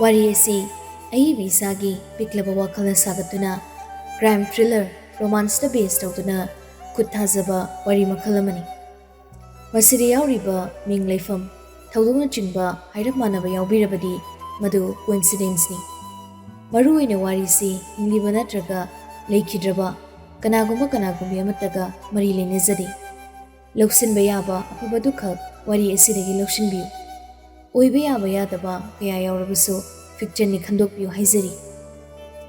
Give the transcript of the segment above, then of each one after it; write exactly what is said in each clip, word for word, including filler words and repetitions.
ꯋꯥꯔꯤ ꯑꯁꯤ ꯑꯏꯕ ꯏꯆꯥꯒꯤ ꯄꯤꯛꯂꯕ ꯋꯥꯈꯜꯅ ꯁꯥꯒꯠꯇꯨꯅ crime thriller, romanceꯇ base ꯇꯧꯗꯨꯅ ꯈꯨꯠ ꯊꯥꯖꯕ ꯋꯥꯔꯤ ꯃꯈꯜ ꯑꯃꯅꯤ꯫ ꯃꯁꯤꯗ ꯌꯥꯎꯔꯤꯕ ꯃꯤꯡ, ꯂꯩꯐꯝ, ꯊꯧꯗꯣꯛꯅꯆꯤꯡꯕ ꯍꯥꯏꯔꯞ ꯃꯥꯟꯅꯕ ꯌꯥꯎꯕꯤꯔꯕꯗꯤ ꯃꯗꯨ coincidenceꯅꯤ꯫ ꯃꯔꯨꯑꯣꯏꯅ ꯋꯥꯔꯤꯁꯤ ꯍꯤꯡꯂꯤꯕ ꯅꯠꯇ꯭ꯔꯒ ꯂꯩꯈꯤꯗ꯭ꯔꯕ ꯀꯅꯥꯒꯨꯝꯕ ꯀꯅꯥꯒꯨꯝꯕꯤ ꯑꯃꯠꯇꯒ ꯃꯔꯤ ꯂꯩꯅꯖꯗꯦ꯫ ꯂꯧꯁꯤꯟꯕ ꯌꯥꯕ ꯑꯐꯕꯗꯨꯈꯛ ꯋꯥꯔꯤ ꯑꯁꯤꯗꯒꯤ ꯂꯧꯁꯤꯟꯕꯤꯌꯨ꯫ ꯑꯣꯏꯕ ꯌꯥꯕ ꯌꯥꯗꯕ ꯀꯌꯥ ꯌꯥꯎꯔꯕꯁꯨ fictionꯅꯤ ꯈꯟꯗꯣꯛꯄꯤꯌꯨ ꯍꯥꯏꯖꯔꯤ꯫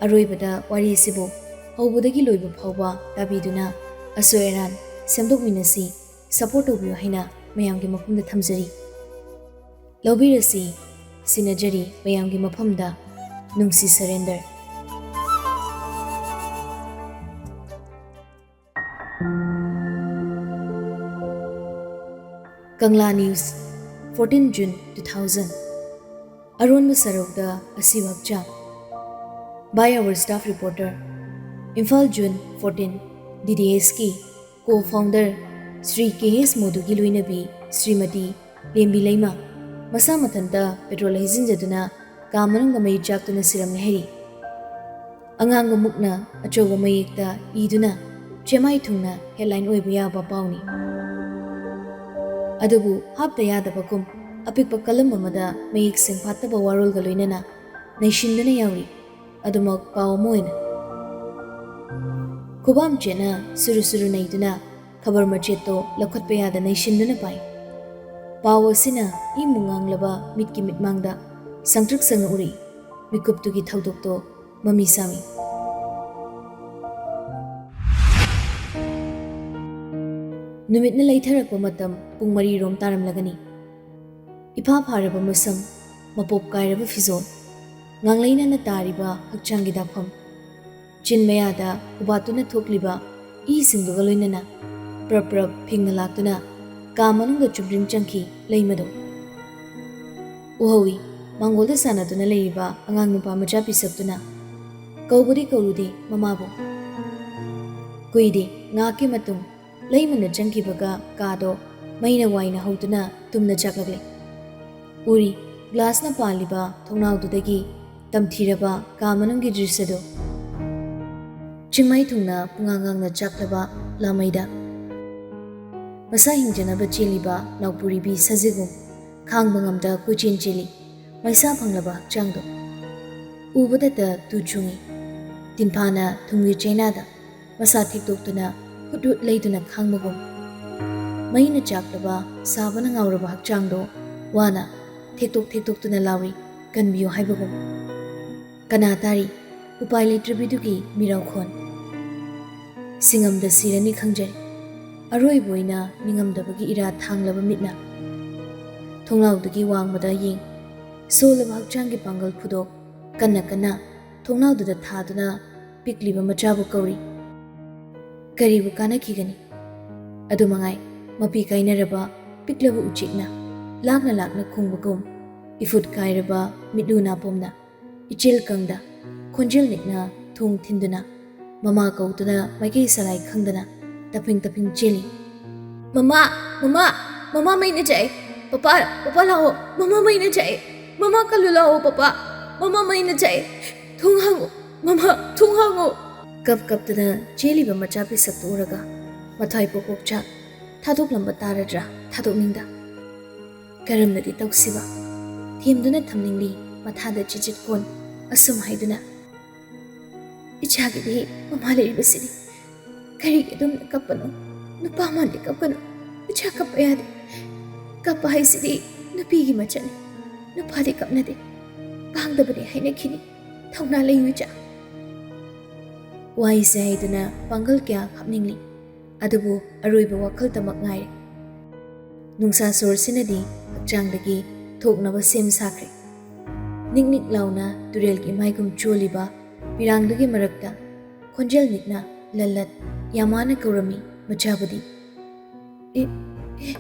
ꯑꯔꯣꯏꯕꯗ ꯋꯥꯔꯤ ꯑꯁꯤꯕꯨ ꯍꯧꯕꯗꯒꯤ ꯂꯣꯏꯕ ꯐꯥꯎꯕ ꯇꯥꯕꯤꯗꯨꯅ ꯑꯁꯣꯏ ꯑꯔꯥꯟ ꯁꯦꯝꯗꯣꯛꯃꯤꯟꯅꯁꯤ, support ꯇꯧꯕꯤꯌꯨ ꯍꯥꯏꯅ ꯃꯌꯥꯝꯒꯤ ꯃꯐꯝꯗ ꯊꯝꯖꯔꯤ꯫ ꯂꯧꯕꯤꯔꯁꯤ, ꯁꯤꯟꯅꯖꯔꯤ ꯃꯌꯥꯝꯒꯤ ꯃꯐꯝꯗ ꯅꯨꯡꯁꯤ surrender꯫ ꯀꯪꯂꯥ news, fourteen June two thousand꯫ ꯑꯔꯣꯟꯕ ꯁꯔꯧꯗ ꯑꯁꯤꯕ ꯍꯛꯆꯥꯡ꯫ By our staff reporter, Imphal, June fourteen꯫ DDSꯀꯤ co-founder Shri ꯀꯦ ꯑꯦꯁ ꯃꯣꯗꯨꯒꯤ ꯂꯣꯏꯅꯕꯤ ꯁ꯭ꯔꯤꯃꯇꯤ ꯂꯦꯝꯕꯤ ꯂꯩꯃ ꯃꯁꯥ ꯃꯊꯟꯇ petrol ꯍꯩꯖꯤꯟꯖꯗꯨꯅ ꯀꯥ ꯃꯅꯨꯡꯗ ꯃꯩ ꯆꯥꯛꯇꯨꯅ ꯁꯤꯔꯝꯃꯦ ꯍꯥꯏꯔꯤ꯫ ꯑꯉꯥꯡꯕ ꯃꯨꯛꯅ ꯑꯆꯧꯕ ꯃꯌꯦꯛꯇ ꯏꯗꯨꯅ ꯆꯦꯃꯥꯏ ꯊꯨꯡꯅ headline ꯑꯣꯏꯕ ꯌꯥꯕ ꯄꯥꯎꯅꯤ꯫ ꯑꯗꯨꯕꯨ ꯍꯥꯞꯇ ꯌꯥꯗꯕꯒꯨꯝ ꯑꯄꯤꯛꯄ ꯀꯂꯝ ꯑꯃꯗ ꯃꯌꯦꯛ ꯁꯦꯡꯐꯥꯠꯇꯕ ꯋꯥꯔꯣꯜꯒ ꯂꯣꯏꯅꯅ ꯅꯩꯁꯤꯟꯗꯨꯅ ꯌꯥꯎꯔꯤ꯫ ꯑꯗꯨꯃꯛ ꯄꯥꯎ ꯑꯃ ꯑꯣꯏꯅ ꯈꯨꯕꯥꯝ ꯆꯦꯠꯅ ꯁꯨꯔꯨ ꯁꯨꯔꯨ ꯅꯩꯗꯨꯅ ꯈꯕꯔ ꯃꯆꯦꯠꯇꯣ ꯂꯧꯈꯠꯄ ꯌꯥꯗ ꯅꯩꯁꯤꯟꯗꯨꯅ ꯄꯥꯏ꯫ ꯄꯥꯎ ꯑꯁꯤꯅ ꯏꯃꯨꯡ ꯉꯥꯡꯂꯕ ꯃꯤꯠꯀꯤ ꯃꯤꯠꯃꯥꯡꯗ ꯁꯪꯇ꯭ꯔꯤꯛ ꯁꯪꯅ ꯎꯔꯛꯏ꯫ ꯃꯤꯀꯨꯞꯇꯨꯒꯤ ꯊꯧꯗꯣꯛꯇꯣ ꯃꯃꯤ ꯁꯥꯃꯤ꯫ ꯅꯨꯃꯤꯠꯅ ꯂꯩꯊꯔꯛꯄ ꯃꯇꯝ ꯄꯨꯡ ꯃꯔꯤ ꯔꯣꯝ ꯇꯥꯔꯝꯂꯒꯅꯤ꯫ ꯏꯐꯥ ꯐꯥꯔꯕ ꯃꯁꯝ, ꯃꯄꯣꯞ ꯀꯥꯏꯔꯕ ꯐꯤꯖꯣꯜ, ꯉꯥꯡꯂꯩꯅꯅ ꯇꯥꯔꯤꯕ ꯍꯛꯆꯥꯡꯒꯤ ꯗꯥꯛꯐꯝ, ꯆꯤꯟ ꯃꯌꯥꯗ ꯎꯕꯥꯠꯇꯨꯅ ꯊꯣꯛꯂꯤꯕ ꯏꯁꯤꯡꯗꯨꯒ ꯂꯣꯏꯅꯅ ꯄ꯭ꯔꯞ ꯄ꯭ꯔꯞ ꯐꯤꯡꯅ ꯂꯥꯛꯇꯨꯅ ꯀꯥ ꯃꯅꯨꯡꯗ ꯆꯨꯝꯗ꯭ꯔꯤꯡ ꯆꯪꯈꯤ ꯂꯩꯃꯗꯣ꯫ ꯎꯍꯧꯏ, ꯃꯥꯡꯒꯣꯜꯗ ꯁꯥꯟꯅꯗꯨꯅ ꯂꯩꯔꯤꯕ ꯑꯉꯥꯡ ꯅꯨꯄꯥ ꯃꯆꯥ ꯄꯤꯁꯛꯇꯨꯅ꯫ ꯀꯧꯕꯗꯤ ꯀꯧꯔꯨꯗꯦ ꯃꯃꯥꯕꯨ꯫ ꯀꯨꯏꯗꯦ, ꯉꯥꯏꯍꯥꯛꯀꯤ ꯃꯇꯨꯡ ꯂꯩꯃꯅ ꯆꯪꯈꯤꯕꯒ ꯀꯥꯗꯣ ꯃꯩꯅ ꯋꯥꯏꯅ ꯍꯧꯗꯨꯅ ꯇꯨꯝꯅ ꯆꯥꯛꯂꯛꯂꯦ꯫ ꯎꯔꯤ, ꯒ꯭ꯂꯥꯁꯅ ꯄꯥꯜꯂꯤꯕ ꯊꯣꯡꯅꯥꯎꯗꯨꯗꯒꯤ ꯇꯝꯊꯤꯔꯕ ꯀꯥ ꯃꯅꯨꯡꯒꯤ ꯗ꯭ꯔꯤꯁ꯭ꯌꯗꯨ꯫ ꯆꯤꯡꯃꯩ ꯊꯨꯡꯅ ꯄꯨꯡꯉꯥꯡ ꯉꯥꯡꯅ ꯆꯥꯛꯂꯕ ꯂꯥꯃꯩꯗ ꯃꯁꯥ ꯍꯤꯡꯖꯅꯕ ꯆꯦꯜꯂꯤꯕ ꯅꯥꯎꯄꯨꯔꯤꯕꯤ ꯁꯖꯤꯒꯨꯝ ꯈꯥꯡꯕ ꯉꯝꯗ ꯀꯣꯏꯆꯦꯟ ꯆꯦꯜꯂꯤ꯫ ꯃꯩꯁꯥ ꯐꯪꯂꯕ ꯍꯛꯆꯥꯡꯗꯣ ꯎꯕꯗꯇ ꯇꯨ ꯆꯨꯡꯏ꯫ ꯇꯤꯟꯐꯥꯅ ꯊꯨꯝꯒꯤ ꯆꯩꯅꯥꯗ ꯃꯁꯥ ꯊꯦꯛꯇꯣꯛꯇꯨꯅ ꯍꯨꯠ ꯍꯨꯠ ꯂꯩꯗꯨꯅ ꯈꯥꯡꯕꯒꯨꯝ꯫ ꯃꯩꯅ ꯆꯥꯛꯂꯕ, ꯁꯥꯕꯅ ꯉꯥꯎꯔꯕ ꯍꯛꯆꯥꯡꯗꯣ ꯋꯥꯅ ꯊꯦꯛꯇꯣꯛ ꯊꯦꯛꯇꯣꯛꯇꯨꯅ ꯂꯥꯎꯔꯤ, "ꯀꯟꯕꯤꯌꯨ" ꯍꯥꯏꯕꯒꯨꯝ꯫ ꯀꯅꯥ ꯇꯥꯔꯤ ꯎꯄꯥꯏ ꯂꯩꯇ꯭ꯔꯕꯤꯗꯨꯒꯤ ꯃꯤꯔꯥꯎꯈꯣꯟ? ꯁꯤꯡꯉꯝꯗ ꯁꯤꯔꯅꯤ ꯈꯪꯖꯩ꯫ ꯑꯔꯣꯏꯕ ꯑꯣꯏꯅ ꯅꯤꯡꯉꯝꯗꯕꯒꯤ ꯏꯔꯥ ꯊꯥꯡꯂꯕ ꯃꯤꯠꯅ ꯊꯣꯡꯅꯥꯎꯗꯒꯤ ꯋꯥꯡꯃꯗ ꯌꯦꯡ꯫ ꯁꯣꯜꯂꯕ ꯍꯛꯆꯥꯡꯒꯤ ꯄꯥꯡꯒꯜ ꯈꯨꯗꯣꯛ ꯀꯟꯅ ꯀꯟꯅ ꯊꯣꯡꯅꯥꯎꯗꯨꯗ ꯊꯥꯗꯨꯅ ꯄꯤꯛꯂꯤꯕ ꯃꯆꯥꯕꯨ ꯀꯧꯔꯤ꯫ ꯀꯔꯤꯕꯨ ꯀꯥꯟꯅꯈꯤꯒꯅꯤ? ꯑꯗꯨ ꯃꯉꯥꯏ, ꯃꯄꯤ ꯀꯥꯏꯅꯔꯕ ꯄꯤꯛꯂꯕ ꯎꯆꯦꯛꯅ ꯂꯥꯛꯅ ꯂꯥꯛꯅ ꯈꯣꯡꯕꯒꯨꯝ, ꯏꯐꯨꯠ ꯀꯥꯏꯔꯕ ꯃꯤꯠꯂꯨ ꯅꯥꯄꯣꯝꯅ ꯏꯆꯤꯜ ꯀꯪꯗ ꯈꯣꯟꯖꯦꯜ ꯅꯤꯛꯅ ꯊꯣꯡ ꯊꯤꯟꯗꯨꯅ, ꯃꯃꯥ ꯀꯧꯗꯨꯅ ꯃꯥꯏꯀꯩ ꯁꯂꯥꯏ ꯈꯪꯗꯅ ꯇꯞꯐꯤꯡ ꯇꯞꯐꯤꯡ ꯆꯦꯜꯂꯤ꯫ "ꯃꯃꯥ, ꯃꯃꯥ, ꯃꯃꯥ ꯃꯩꯅ ꯆꯥꯛꯑꯦ꯫ ꯄꯄꯥ, ꯄꯄꯥ ꯂꯥꯛꯑꯣ, ꯃꯃꯥ ꯃꯩꯅ ꯆꯥꯛꯑꯦ꯫ ꯃꯃꯥ ꯀꯜꯂꯨ ꯂꯥꯛꯑꯣ ꯄꯄꯥ, ꯃꯃꯥ ꯃꯩꯅ ꯆꯥꯛꯑꯦ꯫ ꯊꯣꯡ ꯍꯥꯡꯉꯣ, ꯃꯃꯥ, ꯊꯣꯡ ꯍꯥꯡꯉꯣ!" ꯀꯞ ꯀꯞꯇꯨꯅ ꯆꯦꯜꯂꯤꯕ ꯃꯆꯥ ꯄꯤꯁꯛꯇꯨ ꯎꯔꯒ ꯃꯊ꯭ꯋꯥꯏ ꯄꯣꯛꯄꯣꯛ ꯆꯥꯛ ꯊꯥꯗꯣꯛꯂꯝꯕ ꯇꯥꯔꯗ꯭ꯔꯥ ꯊꯥꯗꯣꯛꯅꯤꯡꯗ꯫ ꯀꯔꯝꯅꯗꯤ ꯇꯧꯁꯤꯕ? ꯊꯦꯝꯗꯨꯅ ꯊꯝꯅꯤꯡꯂꯤ ꯃꯊꯥꯗ ꯆꯤꯆꯤꯠ ꯀꯣꯟ, ꯑꯁꯨꯝ ꯍꯥꯏꯗꯨꯅ, "ꯏꯆꯥꯒꯤꯗꯤ ꯃꯃꯥ ꯂꯩꯔꯤꯕꯁꯤꯗꯤ꯫ ꯀꯔꯤꯒꯤ ꯑꯗꯨꯝꯅ ꯀꯞꯄꯅꯣ? ꯅꯨꯄꯥ ꯃꯥꯟꯗꯦ ꯀꯞꯀꯅꯨ꯫ ꯏꯆꯥ ꯀꯞꯄ ꯌꯥꯗꯦ꯫ ꯀꯞꯄ ꯍꯥꯏꯁꯤꯗꯤ ꯅꯨꯄꯤꯒꯤ ꯃꯆꯠꯅꯤ꯫ ꯅꯨꯄꯥꯗꯤ ꯀꯞꯅꯗꯦ꯫ ꯄꯥꯡꯗꯕꯅꯤ ꯍꯥꯏꯅꯈꯤꯅꯤ꯫ ꯊꯧꯅꯥ ꯂꯩꯌꯨ ꯏꯆꯥ꯫" ꯋꯥꯍꯩꯁꯦ ꯍꯥꯏꯗꯨꯅ ꯄꯥꯡꯒꯜ ꯀꯌꯥ ꯍꯥꯞꯅꯤꯡꯂꯤ꯫ ꯑꯗꯨꯕꯨ ꯑꯔꯣꯏꯕ ꯋꯥꯈꯜꯗꯃꯛ ꯉꯥꯏꯔꯦ꯫ ꯅꯨꯡꯁꯥ ꯁꯣꯔꯁꯤꯅꯗꯤ ꯍꯛꯆꯥꯡꯗꯒꯤ ꯊꯣꯛꯅꯕ ꯁꯦꯝ ꯁꯥꯈ꯭ꯔꯦ꯫ ꯅꯤꯛ ꯅꯤꯛ ꯂꯥꯎꯅ ꯇꯨꯔꯦꯜꯒꯤ ꯏꯃꯥꯏꯒꯨꯝ ꯆꯣꯜꯂꯤꯕ ꯄꯤꯔꯥꯡꯗꯨꯒꯤ ꯃꯔꯛꯇ ꯈꯣꯟꯖꯦꯜ ꯅꯤꯛꯅ ꯂꯜꯂꯠ ꯌꯥꯝꯃꯥꯅ ꯀꯧꯔꯝꯃꯤ ꯃꯆꯥꯕꯨꯗꯤ꯫ "ꯑꯦ, ꯑꯦ,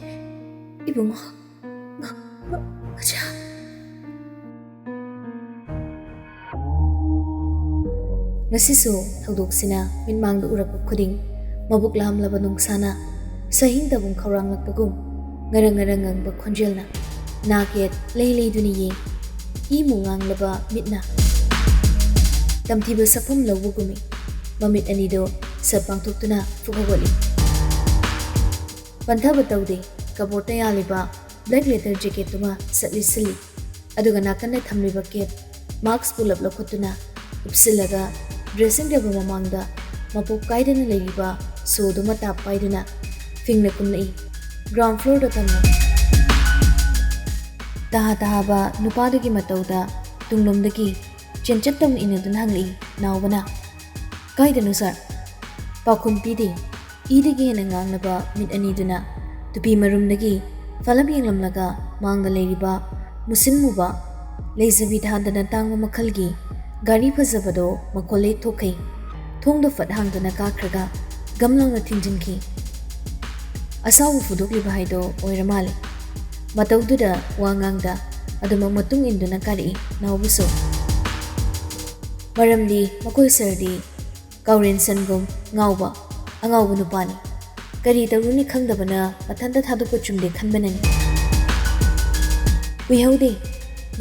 ꯏꯕꯨꯡꯉꯣ, ꯃ-, ꯃ-, ꯃꯆꯥ꯫" ꯉꯁꯤꯁꯨ ꯊꯧꯗꯣꯛꯁꯤꯅ ꯃꯤꯠꯃꯥꯡꯗ ꯎꯔꯛꯄ ꯈꯨꯗꯤꯡ ꯃꯕꯨꯛ ꯂꯥꯝꯂꯕ ꯅꯨꯡꯁꯥꯅ ꯁꯍꯤꯡ ꯇꯕꯨꯡ ꯈꯧꯔꯥꯡꯂꯛꯄꯒꯨꯝ ꯉꯔꯪ ꯉꯔꯪ ꯉꯪꯕ ꯈꯣꯟꯖꯦꯜꯅ ꯅꯥꯀꯦꯠ ꯂꯩ ꯂꯩꯗꯨꯅ ꯌꯦꯡ꯫ ꯏꯃꯨ ꯉꯥꯡꯂꯕ ꯃꯤꯠꯅ ꯇꯝꯊꯤꯕ ꯁꯛꯐꯝ ꯂꯧꯕꯒꯨꯝꯏ꯫ ꯃꯃꯤꯠ ꯑꯅꯤꯗꯣ ꯁꯠ ꯄꯥꯡꯊꯣꯛꯇꯨꯅ ꯐꯨꯒꯠꯂꯤ꯫ ꯄꯟꯊꯕ ꯇꯧꯗꯦ꯫ ꯀꯕꯣꯔꯗꯇ ꯌꯥꯜꯂꯤꯕ black leather jacketꯇꯨꯃ ꯁꯠ ꯂꯤꯠꯁꯤꯜꯂꯤ꯫ ꯑꯗꯨꯒ ꯅꯥꯀꯟꯗ ꯊꯝꯂꯤꯕ cap, mask ꯄꯨꯂꯞ ꯂꯧꯈꯠꯇꯨꯅ ꯎꯞꯁꯤꯜꯂꯒ dressing table ꯃꯃꯥꯡꯗ ꯃꯄꯣꯞ ꯀꯥꯏꯗꯅ ꯂꯩꯔꯤꯕ ꯁꯣꯗꯨ ꯃꯇꯥꯞ ꯄꯥꯏꯗꯨꯅ ꯐꯤꯡꯅ ꯀꯨꯝꯂꯛꯏ꯫ Ground floorꯗ ꯇꯝꯅ ꯇꯍꯥ ꯇꯍꯥꯕ ꯅꯨꯄꯥꯗꯨꯒꯤ ꯃꯇꯧꯗ ꯇꯨꯡꯂꯣꯝꯗꯒꯤ ꯆꯦꯟꯆꯠ ꯇꯧꯅ ꯏꯟꯅꯗꯨꯅ ꯍꯪꯂꯛꯏ ꯅꯥꯎꯕꯅ꯫ "ꯀꯥꯏꯗꯅꯣ sir?" ꯄꯥꯎꯈꯨꯝ ꯄꯤꯗꯦ꯫ ꯏꯗꯒꯤ ꯍꯦꯟꯅ ꯉꯥꯡꯂꯕ ꯃꯤꯠ ꯑꯅꯤꯗꯨꯅ ꯇꯨꯄꯤ ꯃꯔꯨꯝꯗꯒꯤ ꯐꯂꯞ ꯌꯦꯡꯂꯝꯂꯒ ꯃꯥꯡꯗ ꯂꯩꯔꯤꯕ ꯃꯨꯁꯤꯟ ꯃꯨꯕ, ꯂꯩꯖꯕꯤ ꯊꯥꯗꯅ ꯇꯥꯡꯕ ꯃꯈꯜꯒꯤ ꯒꯥꯔꯤ ꯐꯖꯕꯗꯣ ꯃꯈꯣꯜ ꯂꯦꯛ ꯊꯣꯛꯈꯩ ꯊꯣꯡꯗꯣ ꯐꯠ ꯍꯥꯡꯗꯨꯅ ꯀꯥꯈ꯭ꯔꯒ ꯒꯝ ꯂꯥꯎꯅ ꯊꯤꯡꯖꯤꯟꯈꯤ꯫ ꯑꯁꯥꯎꯕ ꯐꯨꯗꯣꯛꯂꯤꯕ ꯍꯥꯏꯗꯣ ꯑꯣꯏꯔ ꯃꯥꯜꯂꯦ꯫ ꯃꯇꯧꯗꯨꯗ ꯋꯥ ꯉꯥꯡꯗ ꯑꯗꯨꯃꯛ ꯃꯇꯨꯡ ꯏꯟꯗꯨꯅ ꯀꯥꯔꯛꯏ ꯅꯥꯎꯕꯁꯨ꯫ ꯃꯔꯝꯗꯤ ꯃꯈꯣꯏ sirꯗꯤ ꯀꯥꯎꯔꯦꯟ ꯁꯟꯒꯨꯝ ꯉꯥꯎꯕ ꯑꯉꯥꯎꯕ ꯅꯨꯄꯥꯅꯤ꯫ ꯀꯔꯤ ꯇꯧꯔꯨꯅꯤ ꯈꯪꯗꯕꯅ ꯃꯊꯟꯇ ꯊꯥꯗꯣꯛꯄ ꯆꯨꯝꯗꯦ ꯈꯟꯕꯅꯅꯤ꯫ ꯀꯨꯏꯍꯧꯗꯦ,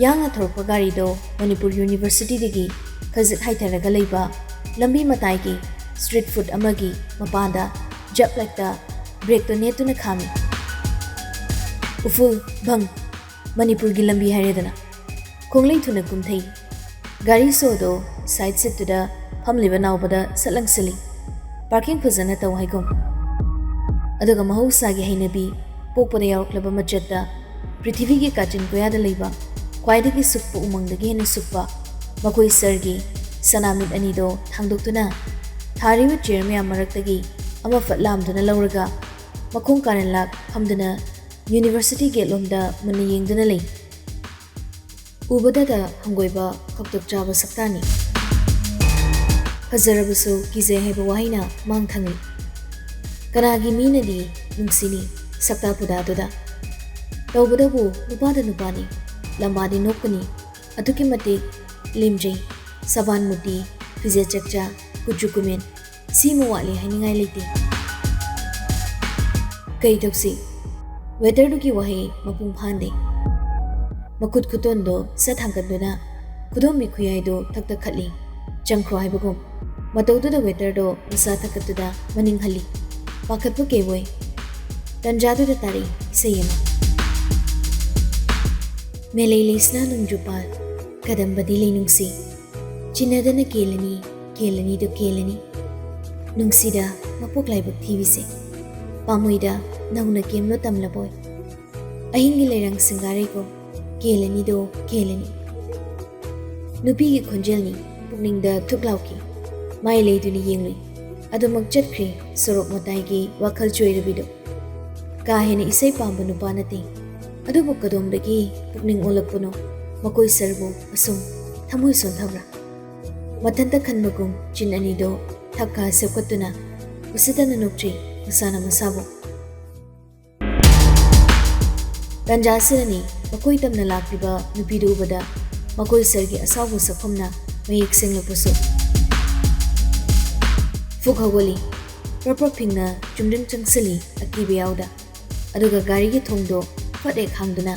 ꯌꯥꯡꯅ ꯊꯧꯔꯛꯄ ꯒꯥꯔꯤꯗꯣ ꯃꯅꯤꯄꯨꯔ Universityꯗꯒꯤ ꯈꯖꯤꯛ ꯍꯥꯏꯊꯔꯒ ꯂꯩꯕ ꯂꯝꯕꯤ ꯃꯇꯥꯏꯒꯤ street food ꯑꯃꯒꯤ ꯃꯄꯥꯟꯗ ꯖꯞ ꯂꯥꯏꯛꯇ brakeꯇꯣ ꯅꯦꯠꯇꯨꯅ ꯈꯥꯝꯃꯤ꯫ ꯎꯐꯨꯜ ꯚꯪ! ꯃꯅꯤꯄꯨꯔꯒꯤ ꯂꯝꯕꯤ ꯍꯥꯏꯔꯦꯗꯅ꯫ ꯈꯣꯡꯂꯩ ꯊꯨꯅ ꯀꯨꯝꯊꯩ꯫ ꯒꯥꯔꯤ ꯁꯣꯗꯣ side seatꯇꯨꯗ ꯐꯝꯂꯤꯕ ꯅꯥꯎꯕꯗ ꯁꯠ ꯂꯪꯁꯤꯜꯂꯤ꯫ Parking ꯐꯖꯅ ꯇꯧ ꯍꯥꯏꯒꯨꯝ꯫ ꯑꯗꯨꯒ ꯃꯍꯧꯁꯥꯒꯤ ꯍꯩꯅꯕꯤ, ꯄꯣꯛꯄꯗ ꯌꯥꯎꯔꯛꯂꯕ ꯃꯆꯠꯇ ꯄ꯭ꯔꯤꯊꯤꯕꯤꯒꯤ ꯀꯥꯆꯤꯟ ꯀꯣꯌꯥꯗ ꯂꯩꯕ ꯈ꯭ꯋꯥꯏꯗꯒꯤ ꯁꯨꯛꯄ ꯎꯃꯪꯗꯒꯤ ꯍꯦꯟꯅ ꯁꯨꯛꯄ ꯃꯈꯣꯏ sirꯒꯤ ꯁꯅꯥꯃꯤꯠ ꯑꯅꯤꯗꯣ ꯊꯥꯡꯗꯣꯛꯇꯨꯅ ꯊꯥꯔꯤꯕ chair ꯃꯌꯥꯝ ꯃꯔꯛꯇꯒꯤ ꯑꯃ ꯐꯠ ꯂꯥꯝꯗꯨꯅ ꯂꯧꯔꯒ ꯃꯈꯣꯡ ꯀꯥꯔꯟ ꯂꯥꯛ ꯐꯝꯗꯨꯅ University gateꯂꯣꯝꯗ ꯃꯨꯟꯅ ꯌꯦꯡꯗꯨꯅ ꯂꯩ꯫ ꯎꯕꯗꯗ ꯍꯪꯒꯣꯏꯕ ꯈꯧꯇꯛ ꯆꯥꯕ ꯁꯛꯇꯥꯅꯤ꯫ ꯐꯖꯔꯕꯁꯨ ꯀꯤꯖꯩ ꯍꯥꯏꯕ ꯋꯥꯍꯩꯅ ꯃꯥꯡ ꯊꯪꯂꯤ꯫ ꯀꯅꯥꯒꯤ ꯃꯤꯅꯗꯤ ꯅꯨꯡꯁꯤꯅꯤ ꯁꯛꯇꯥ ꯄꯨꯗꯥꯗꯨꯗ? ꯇꯧꯕꯗꯕꯨ ꯅꯨꯄꯥꯗ ꯅꯨꯄꯥꯅꯤ, ꯂꯝꯕꯥꯗꯤ ꯅꯣꯛꯄꯅꯤ꯫ ꯑꯗꯨꯛꯀꯤ ꯃꯇꯤꯛ ꯂꯦꯝꯖꯩ꯫ ꯁꯕꯥꯟ ꯃꯨꯇꯤ, ꯐꯤꯖꯦꯠ ꯆꯛꯆꯥ, ꯀꯨꯆꯨ ꯀꯨꯃꯦꯟ, ꯁꯤꯃ ꯋꯥꯠꯂꯤ ꯍꯥꯏꯅꯤꯡꯉꯥꯏ ꯂꯩꯇꯦ꯫ ꯀꯩ ꯇꯧꯁꯤ? Waiterꯗꯨꯒꯤ ꯋꯥꯍꯩ ꯃꯄꯨꯡ ꯐꯥꯍꯟꯗꯦ꯫ ꯃꯈꯨꯠ ꯈꯨꯇꯣꯟꯗꯣ ꯁꯠ ꯊꯥꯡꯒꯠꯗꯨꯅ ꯈꯨꯗꯣꯝꯕꯤ ꯈꯨꯌꯥꯏꯗꯣ ꯊꯛꯇ ꯈꯠꯂꯤ꯫ ꯆꯪꯈ꯭ꯔꯣ ꯍꯥꯏꯕꯒꯨꯝ ꯃꯇꯧꯗꯨꯗ ꯋꯦꯇꯔꯗꯣ ꯃꯁꯥ ꯊꯛꯀꯠꯇꯨꯗ ꯃꯅꯤꯡ ꯍꯜꯂꯤ꯫ ꯄꯥꯈꯠꯄ ꯀꯩꯕꯣꯏ꯫ ꯇꯟꯖꯥꯗꯨꯗ ꯇꯥꯔꯛꯏ ꯏꯁꯩ ꯑꯃ꯫ ꯃꯦꯂꯩ ꯂꯩꯁꯅꯥ ꯅꯣꯡꯖꯨꯄꯥꯜ, ꯀꯗꯝꯕꯗꯤ ꯂꯩꯅꯨꯡꯁꯤ꯫ ꯆꯤꯟꯅꯗꯅ ꯀꯦꯜꯂꯅꯤ, ꯀꯦꯜꯂꯅꯤꯗꯣ ꯀꯦꯜꯂꯅꯤ꯫ ꯅꯨꯡꯁꯤꯗ ꯃꯄꯣꯛ ꯂꯥꯏꯕꯛ ꯊꯤꯕꯤꯁꯦ꯫ ꯄꯥꯝꯃꯣꯏꯗ ꯅꯧꯅ ꯀꯦꯝꯂꯣ ꯇꯝꯂꯕꯣꯏ꯫ ꯑꯍꯤꯡꯒꯤ ꯂꯩꯔꯪ ꯁꯤꯡꯒꯥꯔꯩꯒꯨꯝ ꯀꯦꯜꯂꯅꯤꯗꯣ ꯀꯦꯜꯂꯅꯤ꯫ ꯅꯨꯄꯤꯒꯤ ꯈꯣꯟꯖꯦꯜꯅꯤ ꯄꯨꯛꯅꯤꯡꯗ ꯊꯨꯛ ꯂꯥꯎꯈꯤ꯫ ꯃꯥꯏ ꯂꯩꯗꯨꯅ ꯌꯦꯡꯂꯨꯏ꯫ ꯑꯗꯨꯃꯛ ꯆꯠꯈ꯭ꯔꯦ ꯁꯣꯔꯣꯛ ꯃꯇꯥꯏꯒꯤ ꯋꯥꯈꯜ ꯆꯣꯏꯔꯕꯤꯗꯣ꯫ ꯀꯥ ꯍꯦꯟꯅ ꯏꯁꯩ ꯄꯥꯝꯕ ꯅꯨꯄꯥ ꯅꯠꯇꯦ꯫ ꯑꯗꯨꯕꯨ ꯀꯗꯣꯝꯗꯒꯤ ꯄꯨꯛꯅꯤꯡ ꯑꯣꯜꯂꯛꯄꯅꯣ ꯃꯀꯣꯏ ꯁꯔꯕꯨ ꯑꯁꯨꯝ ꯊꯃꯣꯏ ꯁꯣꯟꯊꯕ꯭ꯔꯥ? ꯃꯊꯟꯇ ꯈꯟꯕꯒꯨꯝ ꯆꯤꯟ ꯑꯅꯤꯗꯣ ꯊꯛ ꯈꯥ ꯁꯦꯞꯀꯠꯇꯨꯅ ꯎꯁꯤꯠꯇꯅ ꯅꯣꯛꯆꯩ ꯃꯁꯥꯅ ꯃꯁꯥꯕꯨ꯫ ꯇꯟꯖꯥ ꯑꯁꯤꯗꯅꯤ ꯃꯈꯣꯏ ꯇꯝꯅ ꯂꯥꯛꯂꯤꯕ ꯅꯨꯄꯤꯗꯨ ꯎꯕꯗ ꯃꯈꯣꯏ ꯁꯔꯒꯤ ꯑꯁꯥꯎꯕ ꯁꯛꯐꯝꯅ ꯃꯌꯦꯛ ꯁꯦꯡꯂꯛꯄꯁꯨ꯫ ꯐꯨꯛ ꯍꯧꯒꯠꯂꯤ꯫ ꯄ꯭ꯔꯞ ꯄ꯭ꯔꯞ ꯐꯤꯡꯅ ꯆꯨꯝꯗ꯭ꯔꯤꯡ ꯆꯪꯁꯤꯜꯂꯤ ꯑꯀꯤꯕ ꯌꯥꯎꯗ꯫ ꯑꯗꯨꯒ ꯒꯥꯔꯤꯒꯤ ꯊꯣꯡꯗꯣ ꯐꯠ ꯍꯦꯛ ꯍꯥꯡꯗꯨꯅ